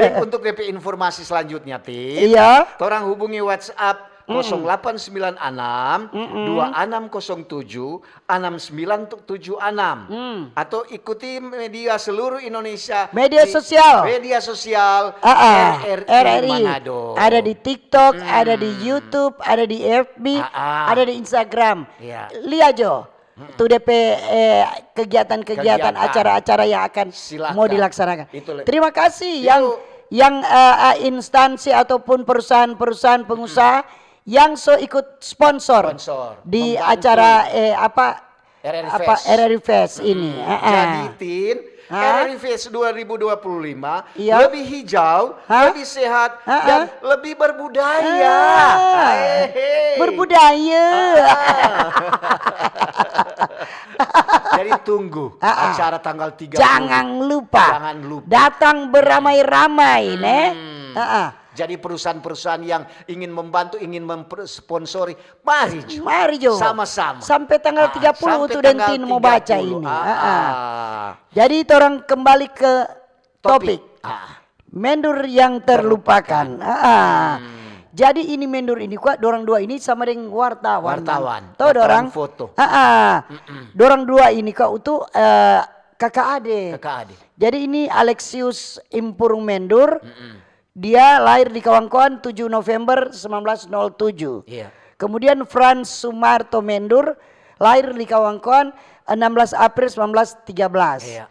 Deng untuk D P informasi selanjutnya, Tin. Iya. Torang hubungi WhatsApp kosong delapan sembilan enam dua enam kosong tujuh enam sembilan tujuh enam. Atau ikuti media seluruh Indonesia Media di sosial. Media sosial Ah, ah. R R I, R R I. Manado. Ada di TikTok, ada di YouTube, ada di F B, Ah, ah. Ada di Instagram. Iya. Lia jo. Tu D P eh, kegiatan-kegiatan, Kegiatan. Acara-acara yang akan Silakan. Mau dilaksanakan. Itu le- Terima kasih yang Yuk. yang eh, eh, instansi ataupun perusahaan-perusahaan pengusaha yang so ikut sponsor, Sponsor, di membantu. Acara eh, apa R R I apa Fest. R R I Fest ini. Ah, ah. Jadi, Tin, Hah? R R I Fest dua ribu dua puluh lima Iya. Lebih hijau, Hah? Lebih sehat, Ah, dan ah. Lebih berbudaya. Ah. Hehe. Berbudaya. Ah. Jadi tunggu Ah, ah. Acara tanggal tiga puluh. Jangan lupa. Jangan lupa. Datang beramai-ramai, ne? Hmm. Ah, ah. Jadi perusahaan-perusahaan yang ingin membantu, ingin memsponsori, mari jo. Mari jo. Sama-sama. Sampai tanggal Ah, tiga puluh sampai tu dan tanggal Tin mau baca tiga puluh. Ini. Ah, Ah, ah. ah. Jadi orang kembali ke topik. Ah. Mendur yang terlupakan. Ah, ah. Jadi ini mendur ini kuat dorang dua ini sama dengan wartawan. Wartawan. Toh Wartawan dorang. Foto. Ah, ah. Dorang dua ini kok itu eh, kakak ade. Kakak ade. Jadi ini Alexius Impurung Mendur. Dia lahir di Kawangkoan tujuh November sembilan belas nol tujuh. Iya. Kemudian Frans Sumarto Mendur lahir di Kawangkoan enam belas April sembilan belas tiga belas. Iya.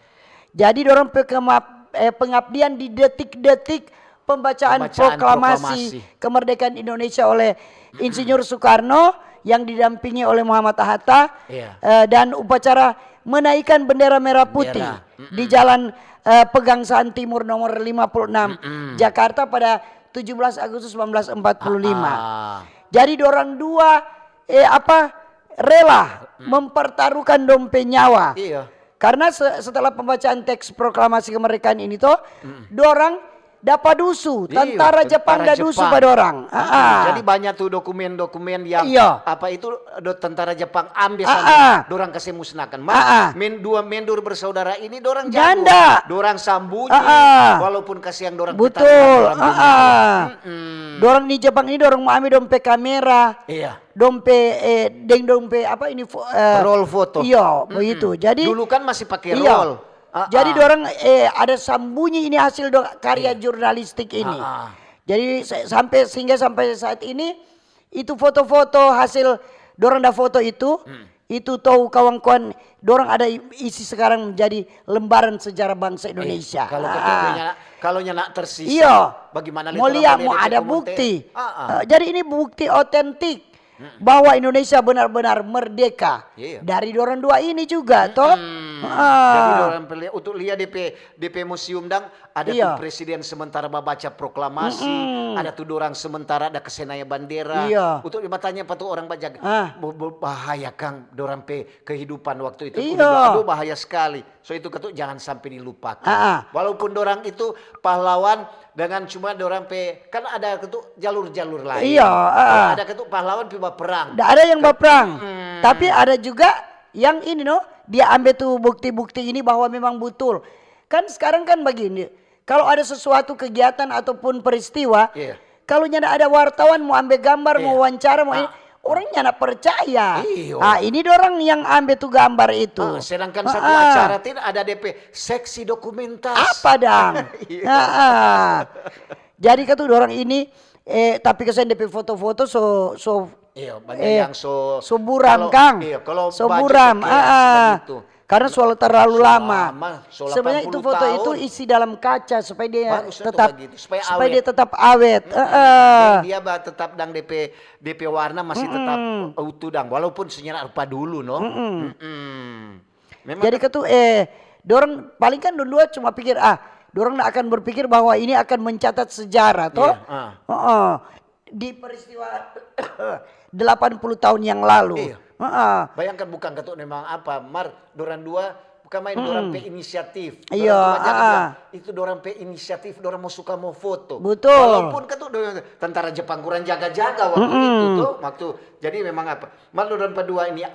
Jadi dorang pe kemap-, eh, pengabdian di detik-detik pembacaan, pembacaan proklamasi, proklamasi kemerdekaan Indonesia oleh Insinyur Soekarno yang didampingi oleh Muhammad Hatta, iya, eh, dan upacara menaikan bendera merah putih, bendera, di Jalan, eh, Pegangsaan Timur nomor lima puluh enam, Jakarta pada tujuh belas Agustus sembilan belas empat puluh lima. Ah, ah. Jadi dorang dua, eh, apa, rela mempertaruhkan dong pe nyawa. Iya. Karena se-, setelah pembacaan teks proklamasi kemerdekaan ini to, dorang dapa dusu, iya, tentara Jepang da dusu pa dorang. Ah, ah. Jadi banyak tu dokumen-dokumen yang, iya, apa itu, do-, tentara Jepang ambe sana, dorang kase musnahkan. Mar, men-, dua Mendur bersaudara ini dorang jago. Nyanda. Dorang sambunyi, walaupun kasiang dorang pe taruna, dorang pe nyawa. Betul. Ah, ah. Dorang ni Jepang ini dorang mo ambe dong pe kamera. Iya. Dong pe, eh, deng dong pe apa ini fo-, eh, roll foto. Iya, begitu. Jadi dulu kan masih pake roll. Iya. Ah, jadi dorang, eh, ada sambunyi ini hasil do-, karya jurnalistik ini. Ah, ah. Jadi sa-, sampe, sehingga sampe saat ini itu foto-foto hasil dorang da foto itu, itu tou Kawangkoan dorang ada i-, isi sekarang menjadi lembaran sejarah bangsa Indonesia. Eh, kalau ketuanya, kalau nyanda tersisa, iya, bagaimana lei mo lia, mo ada bukti. Ah, ah. Eh, jadi ini bukti otentik bahwa Indonesia benar-benar merdeka dari dorang dua ini juga, toh. Ah. Jadi dorang pe lia, untuk lia depe, depe museum dang, ada tu presiden sementara babaca proklamasi, ada tu dorang sementara ada kase nae bandera. Iya. Untuk batanya pa tu orang bajaga, ah, bo-, bo-, bahaya kang dorang pe kehidupan waktu itu. Iya. Aduh, bahaya sekali. So itu katu jangan sampe dilupakan. Ah, ah. Walaupun dorang itu pahlawan dengan cuma dorang pe, kan ada katu jalur-jalur lain. Iya, ah, ah. Ada katu pahlawan pi baperang. Nda ada yang baperang. Tapi ada juga yang ini no, dia ambe tu bukti-bukti ini bahwa memang butul. Kan sekarang kan bagini, kalo ada sesuatu kegiatan ataupun peristiwa, iya, kalo nyanda ada wartawan mo ambe gambar, iya, mo wawancara, mo ini, orang nyanda percaya. Iyo. Ah, ini dorang yang ambe tu gambar itu. Ah, sedangkan satu acara tin ada depe seksi dokumentasi. Apa dang? Iya. Ah, ah. Jadi katu dorang ini, eh, tapi kasiang depe foto-foto so, so, iya, banyak, eh, yang so, so buram, kalo, kang. Iya, kalo so buram, ah, ah. Karena so terlalu lama. Sebenarnya itu foto itu isi dalam kaca supaya dia tetap, supaya dia tetap awet. Heeh. Dia ba tetap dang depe, depe warna masih tetap utuh dang, walaupun senyera rupa dulu, no. Jadi katu, eh, dorang paling kan dong dua cuma pikir, ah, dorang nda akan berpikir bahwa ini akan mencatat sejarah, toh. Iya, ah. Heeh. Di peristiwa delapan puluh tahun yang lalu. Iya. Heeh. Bayangkan, bukan katu memang apa, mar, dorang dua bukan main, dorang pe inisiatif. Iya, dorang dua jaga, ah, bilang, itu dorang pe inisiatif, dorang mo suka mo foto. Betul. Walaupun katu dorang, tentara Jepang kurang jaga-jaga waktu itu tuh, waktu, jadi memang apa, mar dorang pe dua ini,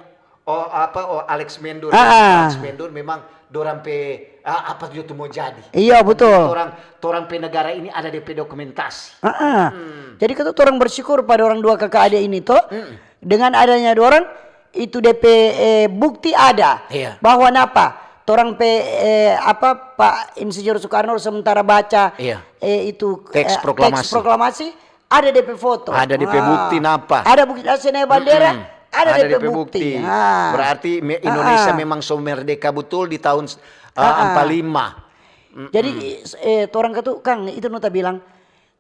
oh, apa, oh, Alex Mendur, ah, Alex Mendur memang dorang pe, ah, apa jo tu mo jadi. Iya, betul. Torang, torang pe negara ini ada depe dokumentasi. Heeh. Jadi katu torang bersyukur pa dorang dua kaka ade ini to. Dengan adanya dorang, itu depe, eh, bukti ada. Iya. Bahwa napa? Torang pe, eh, apa, Pak Insinyur Soekarno sementara baca, iya, eh, itu, teks, eh, proklamasi, teks proklamasi, ada depe foto. Ada depe bukti napa? Ada bukti, ada se nae bandera, ada depe bukti. Berarti me-, Indonesia memang so merdeka betul di tahun, eh, empat lima. Jadi, eh, torang katu, kang, itu no ta bilang,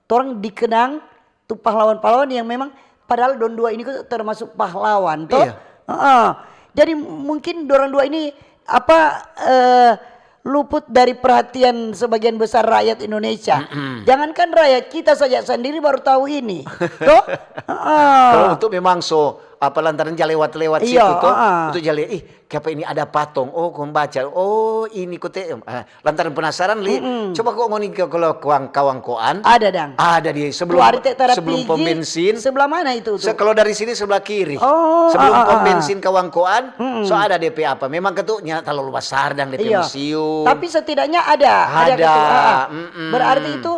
torang dikenang tu pahlawan-pahlawan yang memang, padahal dong dua ini katu termasuk pahlawan, toh. Iya. Heeh. Jadi, mungkin dorang dua ini, apa, eh, luput dari perhatian sebagian besar rakyat Indonesia. Jangankan rakyat, kita saja sendiri baru tahu ini. Toh? Heeh. Kalo untuk memang so, apa, lantaran ja lewat-lewat situ, toh, untuk ja lia, ih, kiapa ini ada patong? Oh, kong baca. Oh, ini kote, ah, lantaran penasaran, li. Coba ko ngoni ke, kalo kawang-, Kawangkoan. Ada, dang. Ada di sebelum, sebelum pom bensin. Sebelah mana itu, tuh? Kalo dari sini sebelah kiri. Oh, sebelum pom bensin Kawangkoan, so ada depe apa. Memang katu nya talalu basar dang depe museum. Tapi setidaknya ada, ada katu, ah, ah. Berarti itu,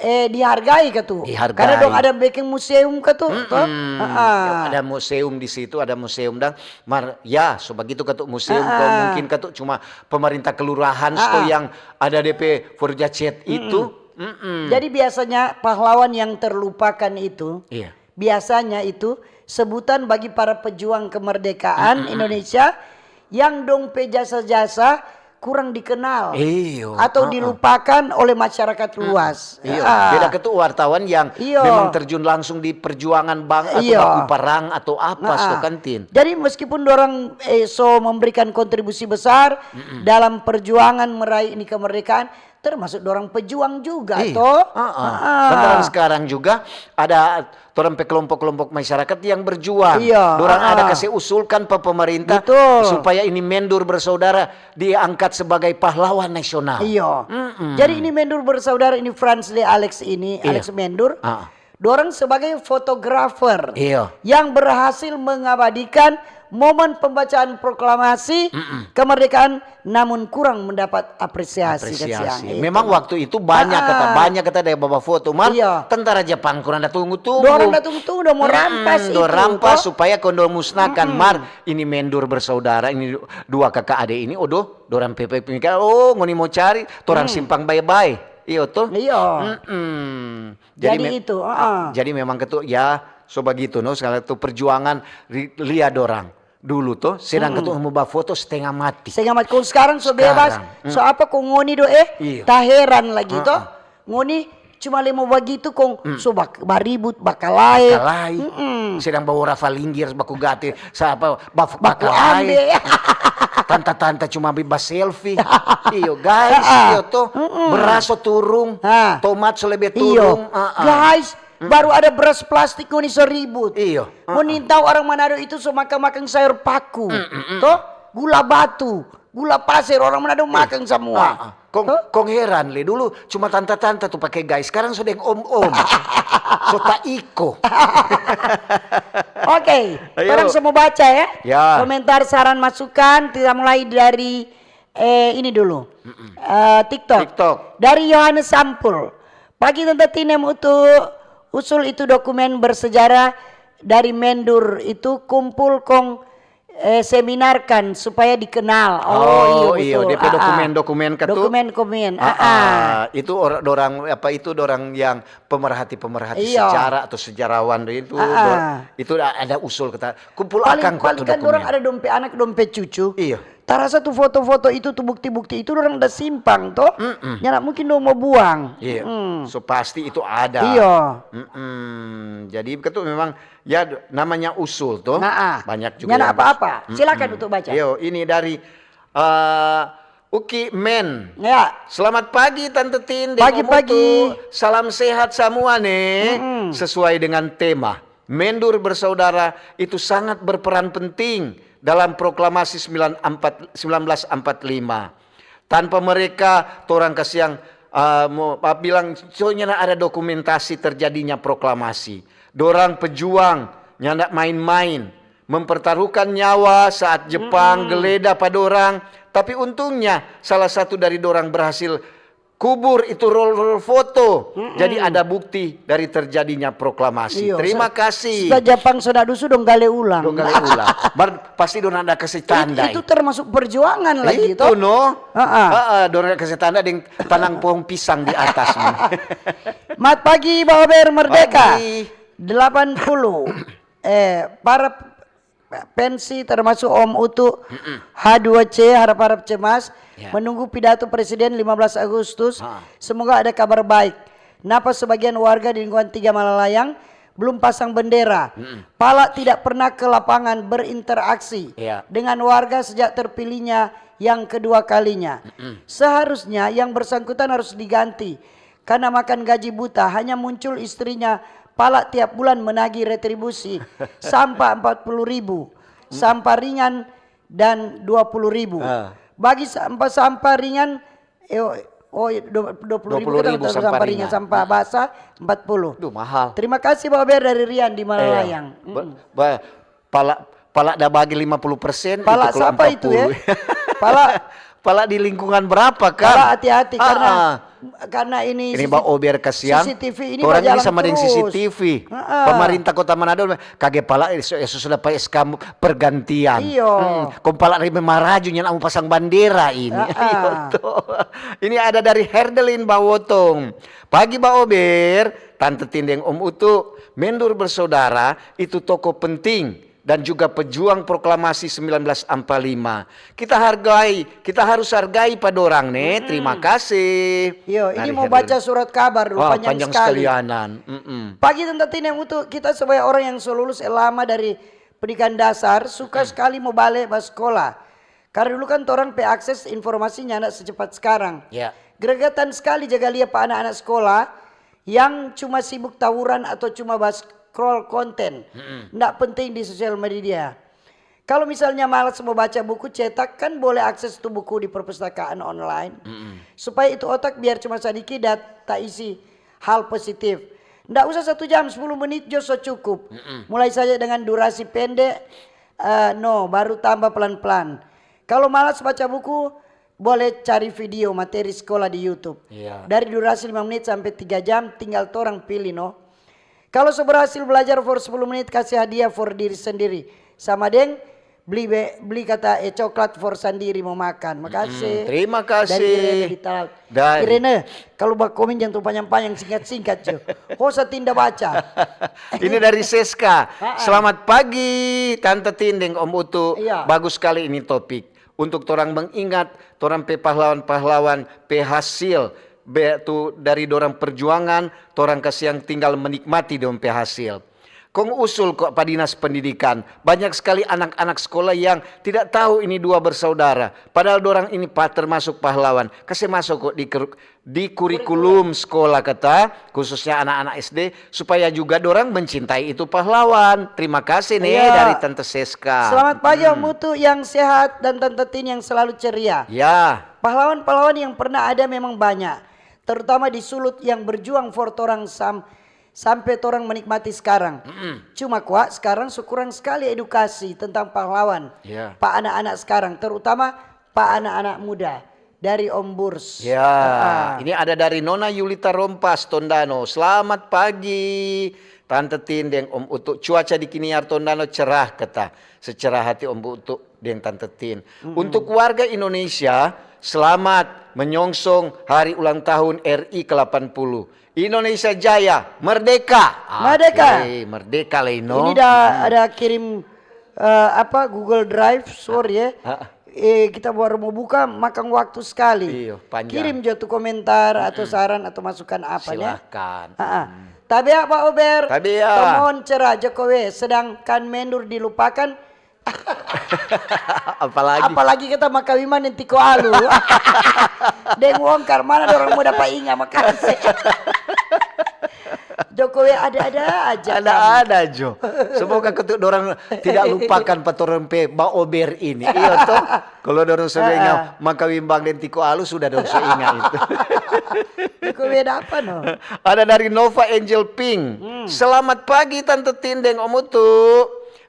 eh, dihargai katu. Dihargai. Karena dong ada bikin museum katu, toh? Ah, ah. Ada museum di situ, ada museum dang. Mar, ya, so bagitu katu museum, kalo mungkin katu cuma pemerintah kelurahan sto yang ada depe forjacet itu. Mm-mm. Jadi biasanya pahlawan yang terlupakan itu, Iya. biasanya itu sebutan bagi para pejuang kemerdekaan Indonesia yang dong pe jasa-jasa kurang dikenal Iyo, atau ah, ah. dilupakan oleh masyarakat luas. Iyo, Ah. beda ketu wartawan yang Iyo. memang terjun langsung di perjuangan bang atau Iyo. baku perang atau apa Nah, so ah. kan, Tin? Jadi meskipun dorang eh, so memberikan kontribusi besar dalam perjuangan meraih ini kemerdekaan, termasuk dorang pejuang juga Iya. toh. Ah, ah. Ah. Sementara sekarang juga ada torang pe kelompok-kelompok masyarakat yang berjuang. Iya, Dorang ah, ada ah. Kasih usulkan pa pemerintah Betul. supaya ini Mendur Bersaudara diangkat sebagai pahlawan nasional. Iyo. Mm-mm. Jadi ini Mendur Bersaudara ini, Franz de Alex ini, Iya. Alex Mendur. Ah. Dorang sebagai fotografer Iya. yang berhasil mengabadikan momen pembacaan proklamasi kemerdekaan, namun kurang mendapat apresiasi. Apresiasi. Kasihan. Memang waktu itu banyak Ah, kata ah. banyak kata dari baba foto, mar Iya. tentara Jepang kurang da tunggu-tunggu. Dorang da tunggu-tunggu, dong mau Mm-mm, rampas itu, dong rampas toh. Supaya kong dong musnahkan, mar ini Mendur Bersaudara, ini dua kaka ade ini, odo, dorang pepe pemikir, oh ngoni mau cari, torang simpang bae-bae. Iyo toh? Iyo. Mm-mm. Jadi me- itu, ah, ah. Jadi memang ketu ya so bagitu no, segala tu perjuangan ri- lia dorang dulu to, sedang ketu mau bafoto setengah mati. Setengah mati. Kong sekarang so bebas, Sekarang. so apa kong ngoni do eh? Iya. Taheran lagi to. Ngoni cuma le mo bagitu kong so bak- baribut, bakalae. Kalai, sedang bawa rava linggir baku gate, sapa baf- Baku bakalae. ambe. Tanta-tanta cuma bi baselfie. Iyo guys, iyo to. Beras so turung, Ah. Tomat so lebe Iyo. turung. Ah, ah. Guys, baru ada beras plastik ngoni so ribut. Iyo. Ngoni tau orang Manado itu so makan-makan sayur paku. To? Gula batu, gula pasir, orang Manado makan semua. Ah, ah. Kong, To? Kong heran le dulu cuma tanta-tanta tu pake guys, sekarang so deng om-om. So taiko. Oke, Ayo. orang semua baca ya. Ya. Komentar, saran, masukan, kita mulai dari eh ini dulu. Eh, TikTok. TikTok. Dari Yohanes Sampul. Pagi Tante Tinem utu usul itu dokumen bersejarah dari Mendur itu kumpul kong eh, seminarkan supaya dikenal. Oh, Oh, iya, iya, betul. D P Ah, ah. dokumen-dokumen ketu. Dokumen-dokumen. Ah, Ah, ah. ah. Itu or- dorang apa itu dorang yang pemerhati-pemerhati Iya. sejarah atau sejarawan itu Ah, dor- ah. itu a- ada usul kata kumpul Paling, akang kok paling tu kan dorang dokumen. Ada dong pe anak, dong pe cucu. Iya. Tarasa tu foto-foto itu, tu bukti-bukti itu dorang ada simpang to. Mm-mm. Nyanda mungkin dong mau buang. Iya. Mm. So pasti itu ada. Iya. Mm-mm. Jadi ketu memang ya d- namanya usul tuh. Nah, ah. Banyak juga Nyanda yang apa-apa. Mm-mm. Silakan untuk baca. Yo, ini dari eh, Uki Men. Ya. Selamat pagi Tante Tin deng Pagi, Om pagi. Utu. Salam sehat samua ne. Mm-mm. Sesuai dengan tema, Mendur Bersaudara itu sangat berperan penting dalam proklamasi sembilan empat, sembilan belas empat lima. Tanpa mereka, torang kasiang uh, mo, uh, bilang, so nyanda ada dokumentasi terjadinya proklamasi. Dorang pejuang, nyanda main-main, mempertaruhkan nyawa saat Jepang geleda pa dorang. Tapi untungnya, salah satu dari dorang berhasil kubur itu roll-roll foto. Jadi ada bukti dari terjadinya proklamasi. Iyo, Terima sa- kasih. Setelah Japang so da dusu dong gale ulang. Dong gale ulang. Bar, pasti dong ada kasih Itu, tanda. Itu termasuk perjuangan lagi Itu toh. No. Heeh. Heeh, dorang kasih tanda deng tanang pohong pisang di atas. Mat pagi Bawa Ber Merdeka. Pagi. Delapan puluh. Eh, para pensi termasuk Om Utu H dua C harap-harap cemas Ya. menunggu pidato Presiden lima belas Agustus. Ha. Semoga ada kabar baik. Napa sebagian warga di lingkungan Tiga Malalayang belum pasang bendera? Pala tidak pernah ke lapangan berinteraksi Ya. dengan warga sejak terpilihnya yang kedua kalinya. Seharusnya yang bersangkutan harus diganti karena makan gaji buta, hanya muncul istrinya Pala tiap bulan menagih retribusi sampah empat puluh ribu, sampah ringan dan dua puluh ribu. Ah. Bagi sampah-sampah ringan, eh, oh, oh, dua puluh ribu, Dua puluh ribu sampah sampah ringan, ringan. Sampah basah empat puluh. Duh, mahal. Terima kasih Bawa Ber dari Rian di Malalayang. Eh, ba- ba- pala, pala da bagi lima puluh persen, Pala itu kalau sapa itu ya? empat puluh. Pala Pala di lingkungan berapa, kan? Pala hati-hati karena Ah, ah. karena ini Ini C C T V, ba ober kasihan. C C T V ini Orang ini bajalan sama dengan terus. C C T V. Heeh. Pemerintah Kota Manado kage pala eh, so- eh, sudah pa S K pergantian. Iyo. Hmm, kong pala dari maraju nyanda mau pasang bandera ini. Heeh. Iyo, to. Ini ada dari Herdelin Bawotong. Pagi Ba Ober, Tante Tin deng Om Utu, Mendur Bersaudara itu tokoh penting dan juga pejuang proklamasi sembilan belas empat lima. Kita hargai, kita harus hargai pa dorang ne. Terima kasih. Iyo, ini Dari mau Herdelin. Baca surat kabar dulu, Wah, panjang panjang sekali. Sekalianan. Mm-mm. Pagi Tante Tin deng Utu, kita sebagai orang yang so lulus lama dari pendidikan dasar, suka sekali mo bale ba skola. Karena dulu kan torang pe akses informasi nyanda secepat skarang. Ya. Gregetan skali jaga lia pa anak-anak skola yang cuma sibuk tawuran atau cuma ba scroll konten nda penting di sosial media. Kalu misalnya malas mo baca buku cetak, kan boleh akses tu buku di perpustakaan online. Supaya itu otak biar cuma sadiki dan taisi hal positif. Nda usah satu jam, sepuluh menit jo so cukup. Mulai saja dengan durasi pende, eh, no, baru tambah pelan-pelan. Kalu malas baca buku, boleh cari video materi skola di YouTube. Iya. Dari durasi lima menit sampe tiga jam, tinggal torang pili, no. Kalu so berhasil belajar for sepuluh menit, kasi hadiah for diri sendiri. Sama deng bli, be- bli kata, eh, coklat for sandiri mo makan. Makase. Mm, terima kasih. Dari Irene di Talaut. Dari- Irene, kalu bakomen jang tu panyang-panyang, singkat-singkat jo. Ho sa tinda baca. Ini dari Seska. Selamat pagi, Tante Tin deng Om Utu. Iya. Bagus sekali ini topik. Untuk torang mengingat torang pe pahlawan-pahlawan pe hasil, be- tu dari dorang perjuangan, torang kasiang tinggal menikmati dong pe hasil. Kong usul ko pa dinas pendidikan, banyak skali anak-anak skola yang tidak tahu ini dua bersaudara, padahal dorang ini pa termasuk pahlawan. Kase maso ko di, ker- di kurikulum skola kata, khususnya anak-anak S D, supaya juga dorang mencintai itu pahlawan. Terima kasih nih Iya. Dari Tante Seska. Selamat pagi Om Utu yang sehat dan Tante Tin yang selalu ceria. Ya. Pahlawan-pahlawan yang pernah ada memang banyak, terutama di Sulut yang berjuang for torang sam- sampe torang menikmati skarang. Cuma kwa skarang so kurang skali edukasi tentang pahlawan Iya. pa anak-anak skarang, terutama pa anak-anak muda. Dari Om Burs. Ya, ini ada dari Nona Yulita Rompas, Tondano. Selamat pagi, Tante Tin deng Om Utu. Cuaca di Kiniar Tondano cerah kata. Secerah hati Om Utu deng Tante Tin. Untuk warga Indonesia, selamat menyongsong hari ulang tahun R I ke delapan puluh. Indonesia Jaya, merdeka. Merdeka. Oke, merdeka lei no. Ini dah ada kirim, eh, apa, Google Drive, sorry ya. Eh, kita baru mau buka, makan waktu sekali. Iyo, panjang. Kirim jo tu komentar atau saran atau masukan apa ya. Silakan. Ha-ha. Tabea Ba Ober. Tabea. Tomon cerah Jokowi, sedangkan Mendur dilupakan. Apalagi Apalagi kita makawiman deng Tiko Alu. Deng Wongkar, mana dorang mo dapa inga makase. Jokowi ada-ada aja. Ada-ada jo. Semoga ketuk dorang tidak lupakan pa torang pe Ba Ober ini. Iya toh. Kalau dorang so inga makawin bang deng Tiko Alu, sudah dorang so inga itu. Jokowi ada apa no? Ada dari Nova Angel Pink. Selamat pagi Tante Tin deng Om Utu.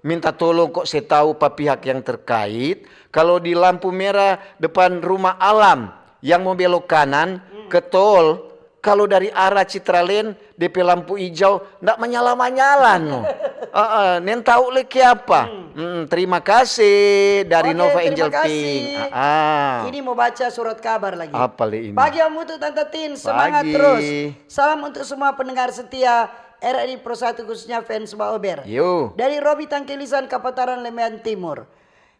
Minta tolong kok se tahu pa pihak yang terkait, kalau di lampu merah depan rumah Alam yang mau belok kanan ke tol, kalau dari arah Citraland, depe lampu ijau ndak manyala-manyala no. Heeh, neng tahu le kiapa. Mm, terima kasih dari Oke, Nova terima Angel kasih. Pink. Ah, ah. Ini mau baca surat kabar lagi. Apa le ini? Pagi Om Utu, Tante Tin, semangat Pagi. Terus. Salam untuk semua pendengar setia R R I Pro satu, khususnya fans Ba Ober. Yo. Dari Robi Tangkilisan, Kapataran, Lemean Timur.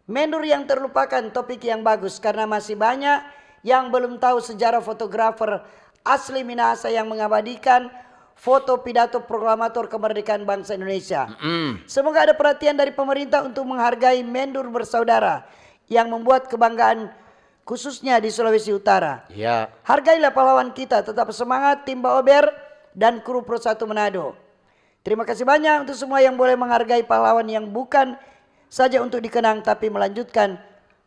Mendur yang terlupakan, topik yang bagus karena masih banyak yang belum tahu sejarah fotografer asli Minahasa yang mengabadikan foto pidato proklamator kemerdekaan bangsa Indonesia. Semoga ada perhatian dari pemerintah untuk menghargai Mendur Bersaudara yang membuat kebanggaan khususnya di Sulawesi Utara. Ya. Hargailah pahlawan kita, tetap semangat tim Ba Ober dan kru Pro satu Manado. Terima kasih banyak untuk semua yang boleh menghargai pahlawan yang bukan saja untuk dikenang tapi melanjutkan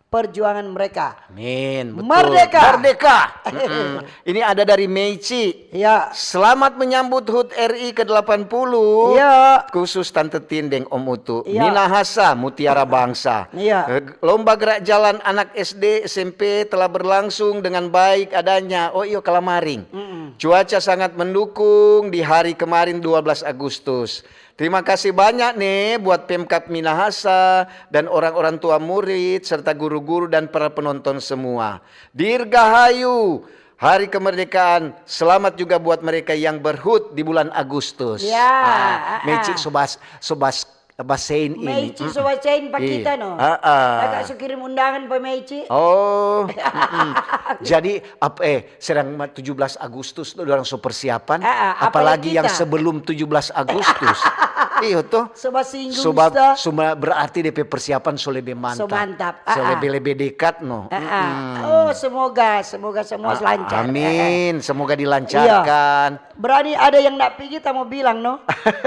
perjuangan mereka. Amin. Betul. Merdeka. Merdeka. Mm-mm. Ini ada dari Meici. Ya. Selamat menyambut hut R I ke delapan puluh. Ya. Khusus Tante Tin deng Om Utu. Ya. Minahasa, Mutiara Bangsa. Ya. Eh, Lomba gerak jalan anak S D, S M P telah berlangsung dengan baik adanya. Oh iyo, Kalamaring. Mm-mm. Cuaca sangat mendukung di hari kemarin dua belas Agustus. Terima kasih banyak nih buat Pemkab Minahasa dan orang-orang tua murid serta guru-guru dan para penonton semua. Dirgahayu, hari kemerdekaan, selamat juga buat mereka yang berhut di bulan Agustus. Ya, ah, ah. Meci sobas sobas basein ini. Meici so bacain pa kita no. Ah, ah. Kakak so kirim undangan pa Meici. Oh, mm-mm. Jadi apa eh sedang ma- tujuh belas Agustus tu orang so persiapan, Ah, ah, apalagi apalagi yang kita. Sebelum tujuh belas Agustus. Iyo toh. Sobat singgung Sebab sta. Semua berarti D P persiapan so lebih mantap. So mantap. So Ah, ah. Lebih-lebih dekat no. Ah, ah. Oh, semoga, semoga semua lancar. Amin. Semoga dilancarkan. Berani ada yang ndak pigi, ta mo bilang no.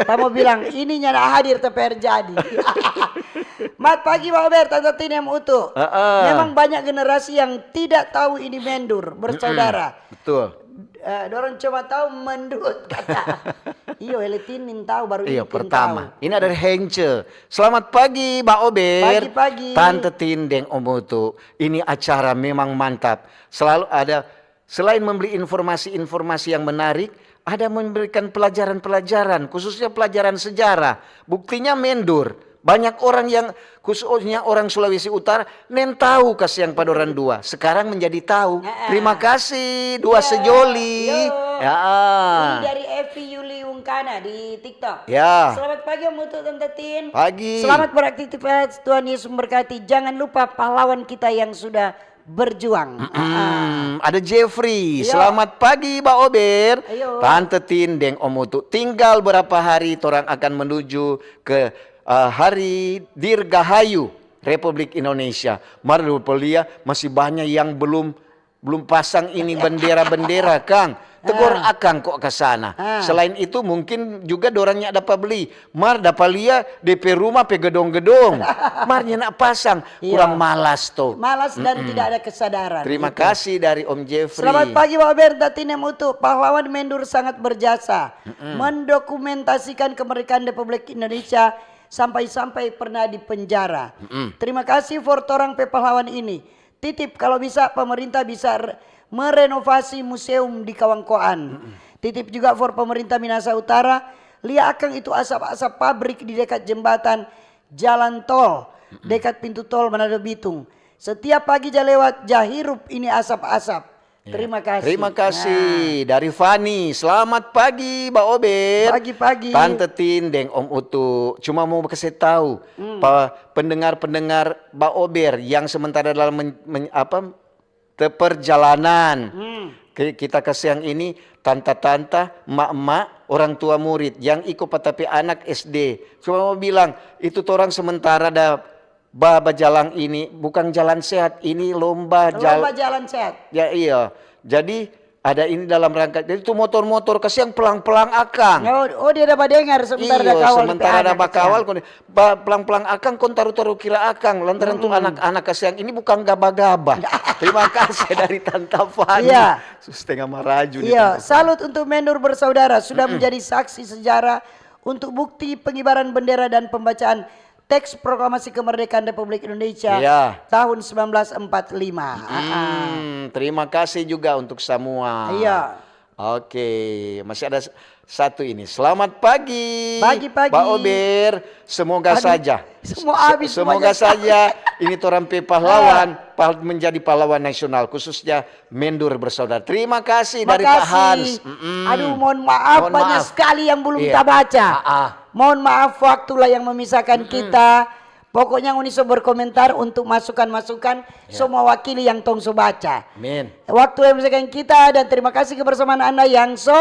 Ta mo bilang ini nyanda hadir, tapi jadi. Mat pagi Bang Ober, Tante Tin, Om Utu. Heeh. Memang banyak generasi yang tidak tahu ini mendur bersaudara. Betul. Eh, dorang cuma tahu mendut kata. Iyo, Eletin nin tahu baru Iya, Intin pertama. Tahu. Ini ada dari Hence. Selamat pagi, Mbak Ober. Pagi-pagi. Tante Tin deng Om Utu. Ini acara memang mantap. Selalu ada, selain memberi informasi-informasi yang menarik, ada memberikan pelajaran-pelajaran, khususnya pelajaran sejarah. Buktinya mendur. Banyak orang yang, khususnya orang Sulawesi Utara, nen tahu kasiang pa dorang dua. Sekarang menjadi tahu. Heeh. Terima kasih, dua Iya. sejoli. Yo. Ya. Ini dari Evi Yuli Wungkana di TikTok. Ya. Selamat pagi Om Utu, Tante Tin. Pagi. Selamat beraktivitas, Tuhan Yesus memberkati. Jangan lupa pahlawan kita yang sudah berjuang. Hmm, ada Jeffrey. Iya. Selamat pagi, Mbak Ober. Ayo. Tante Tin deng Om Utu. Tinggal berapa hari torang akan menuju ke eh, Hari Dirgahayu Republik Indonesia. Mar dapa lia masih banyak yang belum belum pasang ini bendera-bendera, kang. Tegor Ah. Akang kong ka sana. Ah. Selain itu mungkin juga dorang nyanda dapa beli. Mar dapa lia depe rumah pe gedong-gedong. Mar nyanda pasang, Iya. kurang malas to. Malas dan tidak ada kesadaran. Terima Itu. Kasih dari Om Jeffrey. Selamat pagi, Mbak Ober, Tante Tin, Om Utu. Pahlawan mendur sangat berjasa mendokumentasikan kemerdekaan Republik Indonesia, sampai-sampai pernah di penjara. Terima kasih for torang pe pahlawan ini. Titip kalau bisa pemerintah bisa re- merenovasi museum di Kawangkoan. Titip juga for pemerintah Minahasa Utara, lia akang itu asap-asap pabrik di dekat jembatan jalan tol, dekat pintu tol Manado Bitung. Setiap pagi ja lewat, ja hirup ini asap-asap. Terima kasih. Terima kasih dari Fani. Selamat pagi, Mbak Ober. Pagi-pagi. Tante Tin deng Om Utu. Cuma mau kasih tahu pa pendengar-pendengar Mbak Ober yang sementara dalam men- men- apa te- perjalanan. Ki- Kita kasiang ini tanta-tanta, emak-emak, orang tua murid yang iko pa ta pe anak S D. Cuma mau bilang, itu torang sementara da ba bajalang ini bukan jalan sehat, ini lomba jal- Lomba jalan sehat. Ya iya. Jadi ada ini dalam rangka. Jadi tu motor-motor kasiang pelang-pelang akang. Oh, oh, dia ada badengar sementara ada Iyo, kawal sementara ada anak bakawal kecil. Kon ba pelang-pelang akang, kon taru-taru kira akang lantaran tu anak-anak kasiang ini bukan gaba-gaba. Terima kasih dari Tanta Fani. Iya. Setengah maraju nih Iya, Tanta Fani. Salut untuk Mendur Bersaudara sudah menjadi saksi sejarah untuk bukti pengibaran bendera dan pembacaan teks proklamasi kemerdekaan Republik Indonesia Iya. tahun sembilan belas empat lima. Ah, ah. Hmm, terima kasih juga untuk semua. Iya. Oke, masih ada s- satu ini. Selamat pagi. Pagi-pagi. Mbak Ober, semoga Aduh, saja. semua Se- habis Semoga semuanya. Saja ini torang pe pahlawan pah- menjadi pahlawan nasional, khususnya Mendur Bersaudara. Terima kasih dari Pak Makasih. Hans. Mm-mm. Aduh, mohon maaf, Mohon banyak maaf. Sekali yang belum Iya. Tabaca. Ah, ah. Mohon maaf, waktulah yang memisahkan kita. Pokoknya ngoni so berkomentar untuk masukan-masukan, Ya. so mewakili yang tong so baca. Amin. Waktu yang memisahkan kita dan terima kasih kebersamaan Anda yang so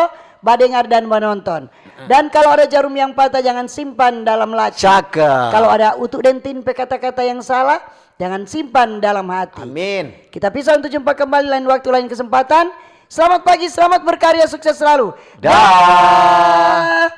badengar dan menonton. Dan kalau ada jarum yang patah, jangan simpan dalam laci. Cakep. Kalau ada Utu deng Tin pe kata-kata yang salah, jangan simpan dalam hati. Amin. Kita pisah untuk jumpa kembali lain waktu, lain kesempatan. Selamat pagi, selamat berkarya, sukses selalu. Dah.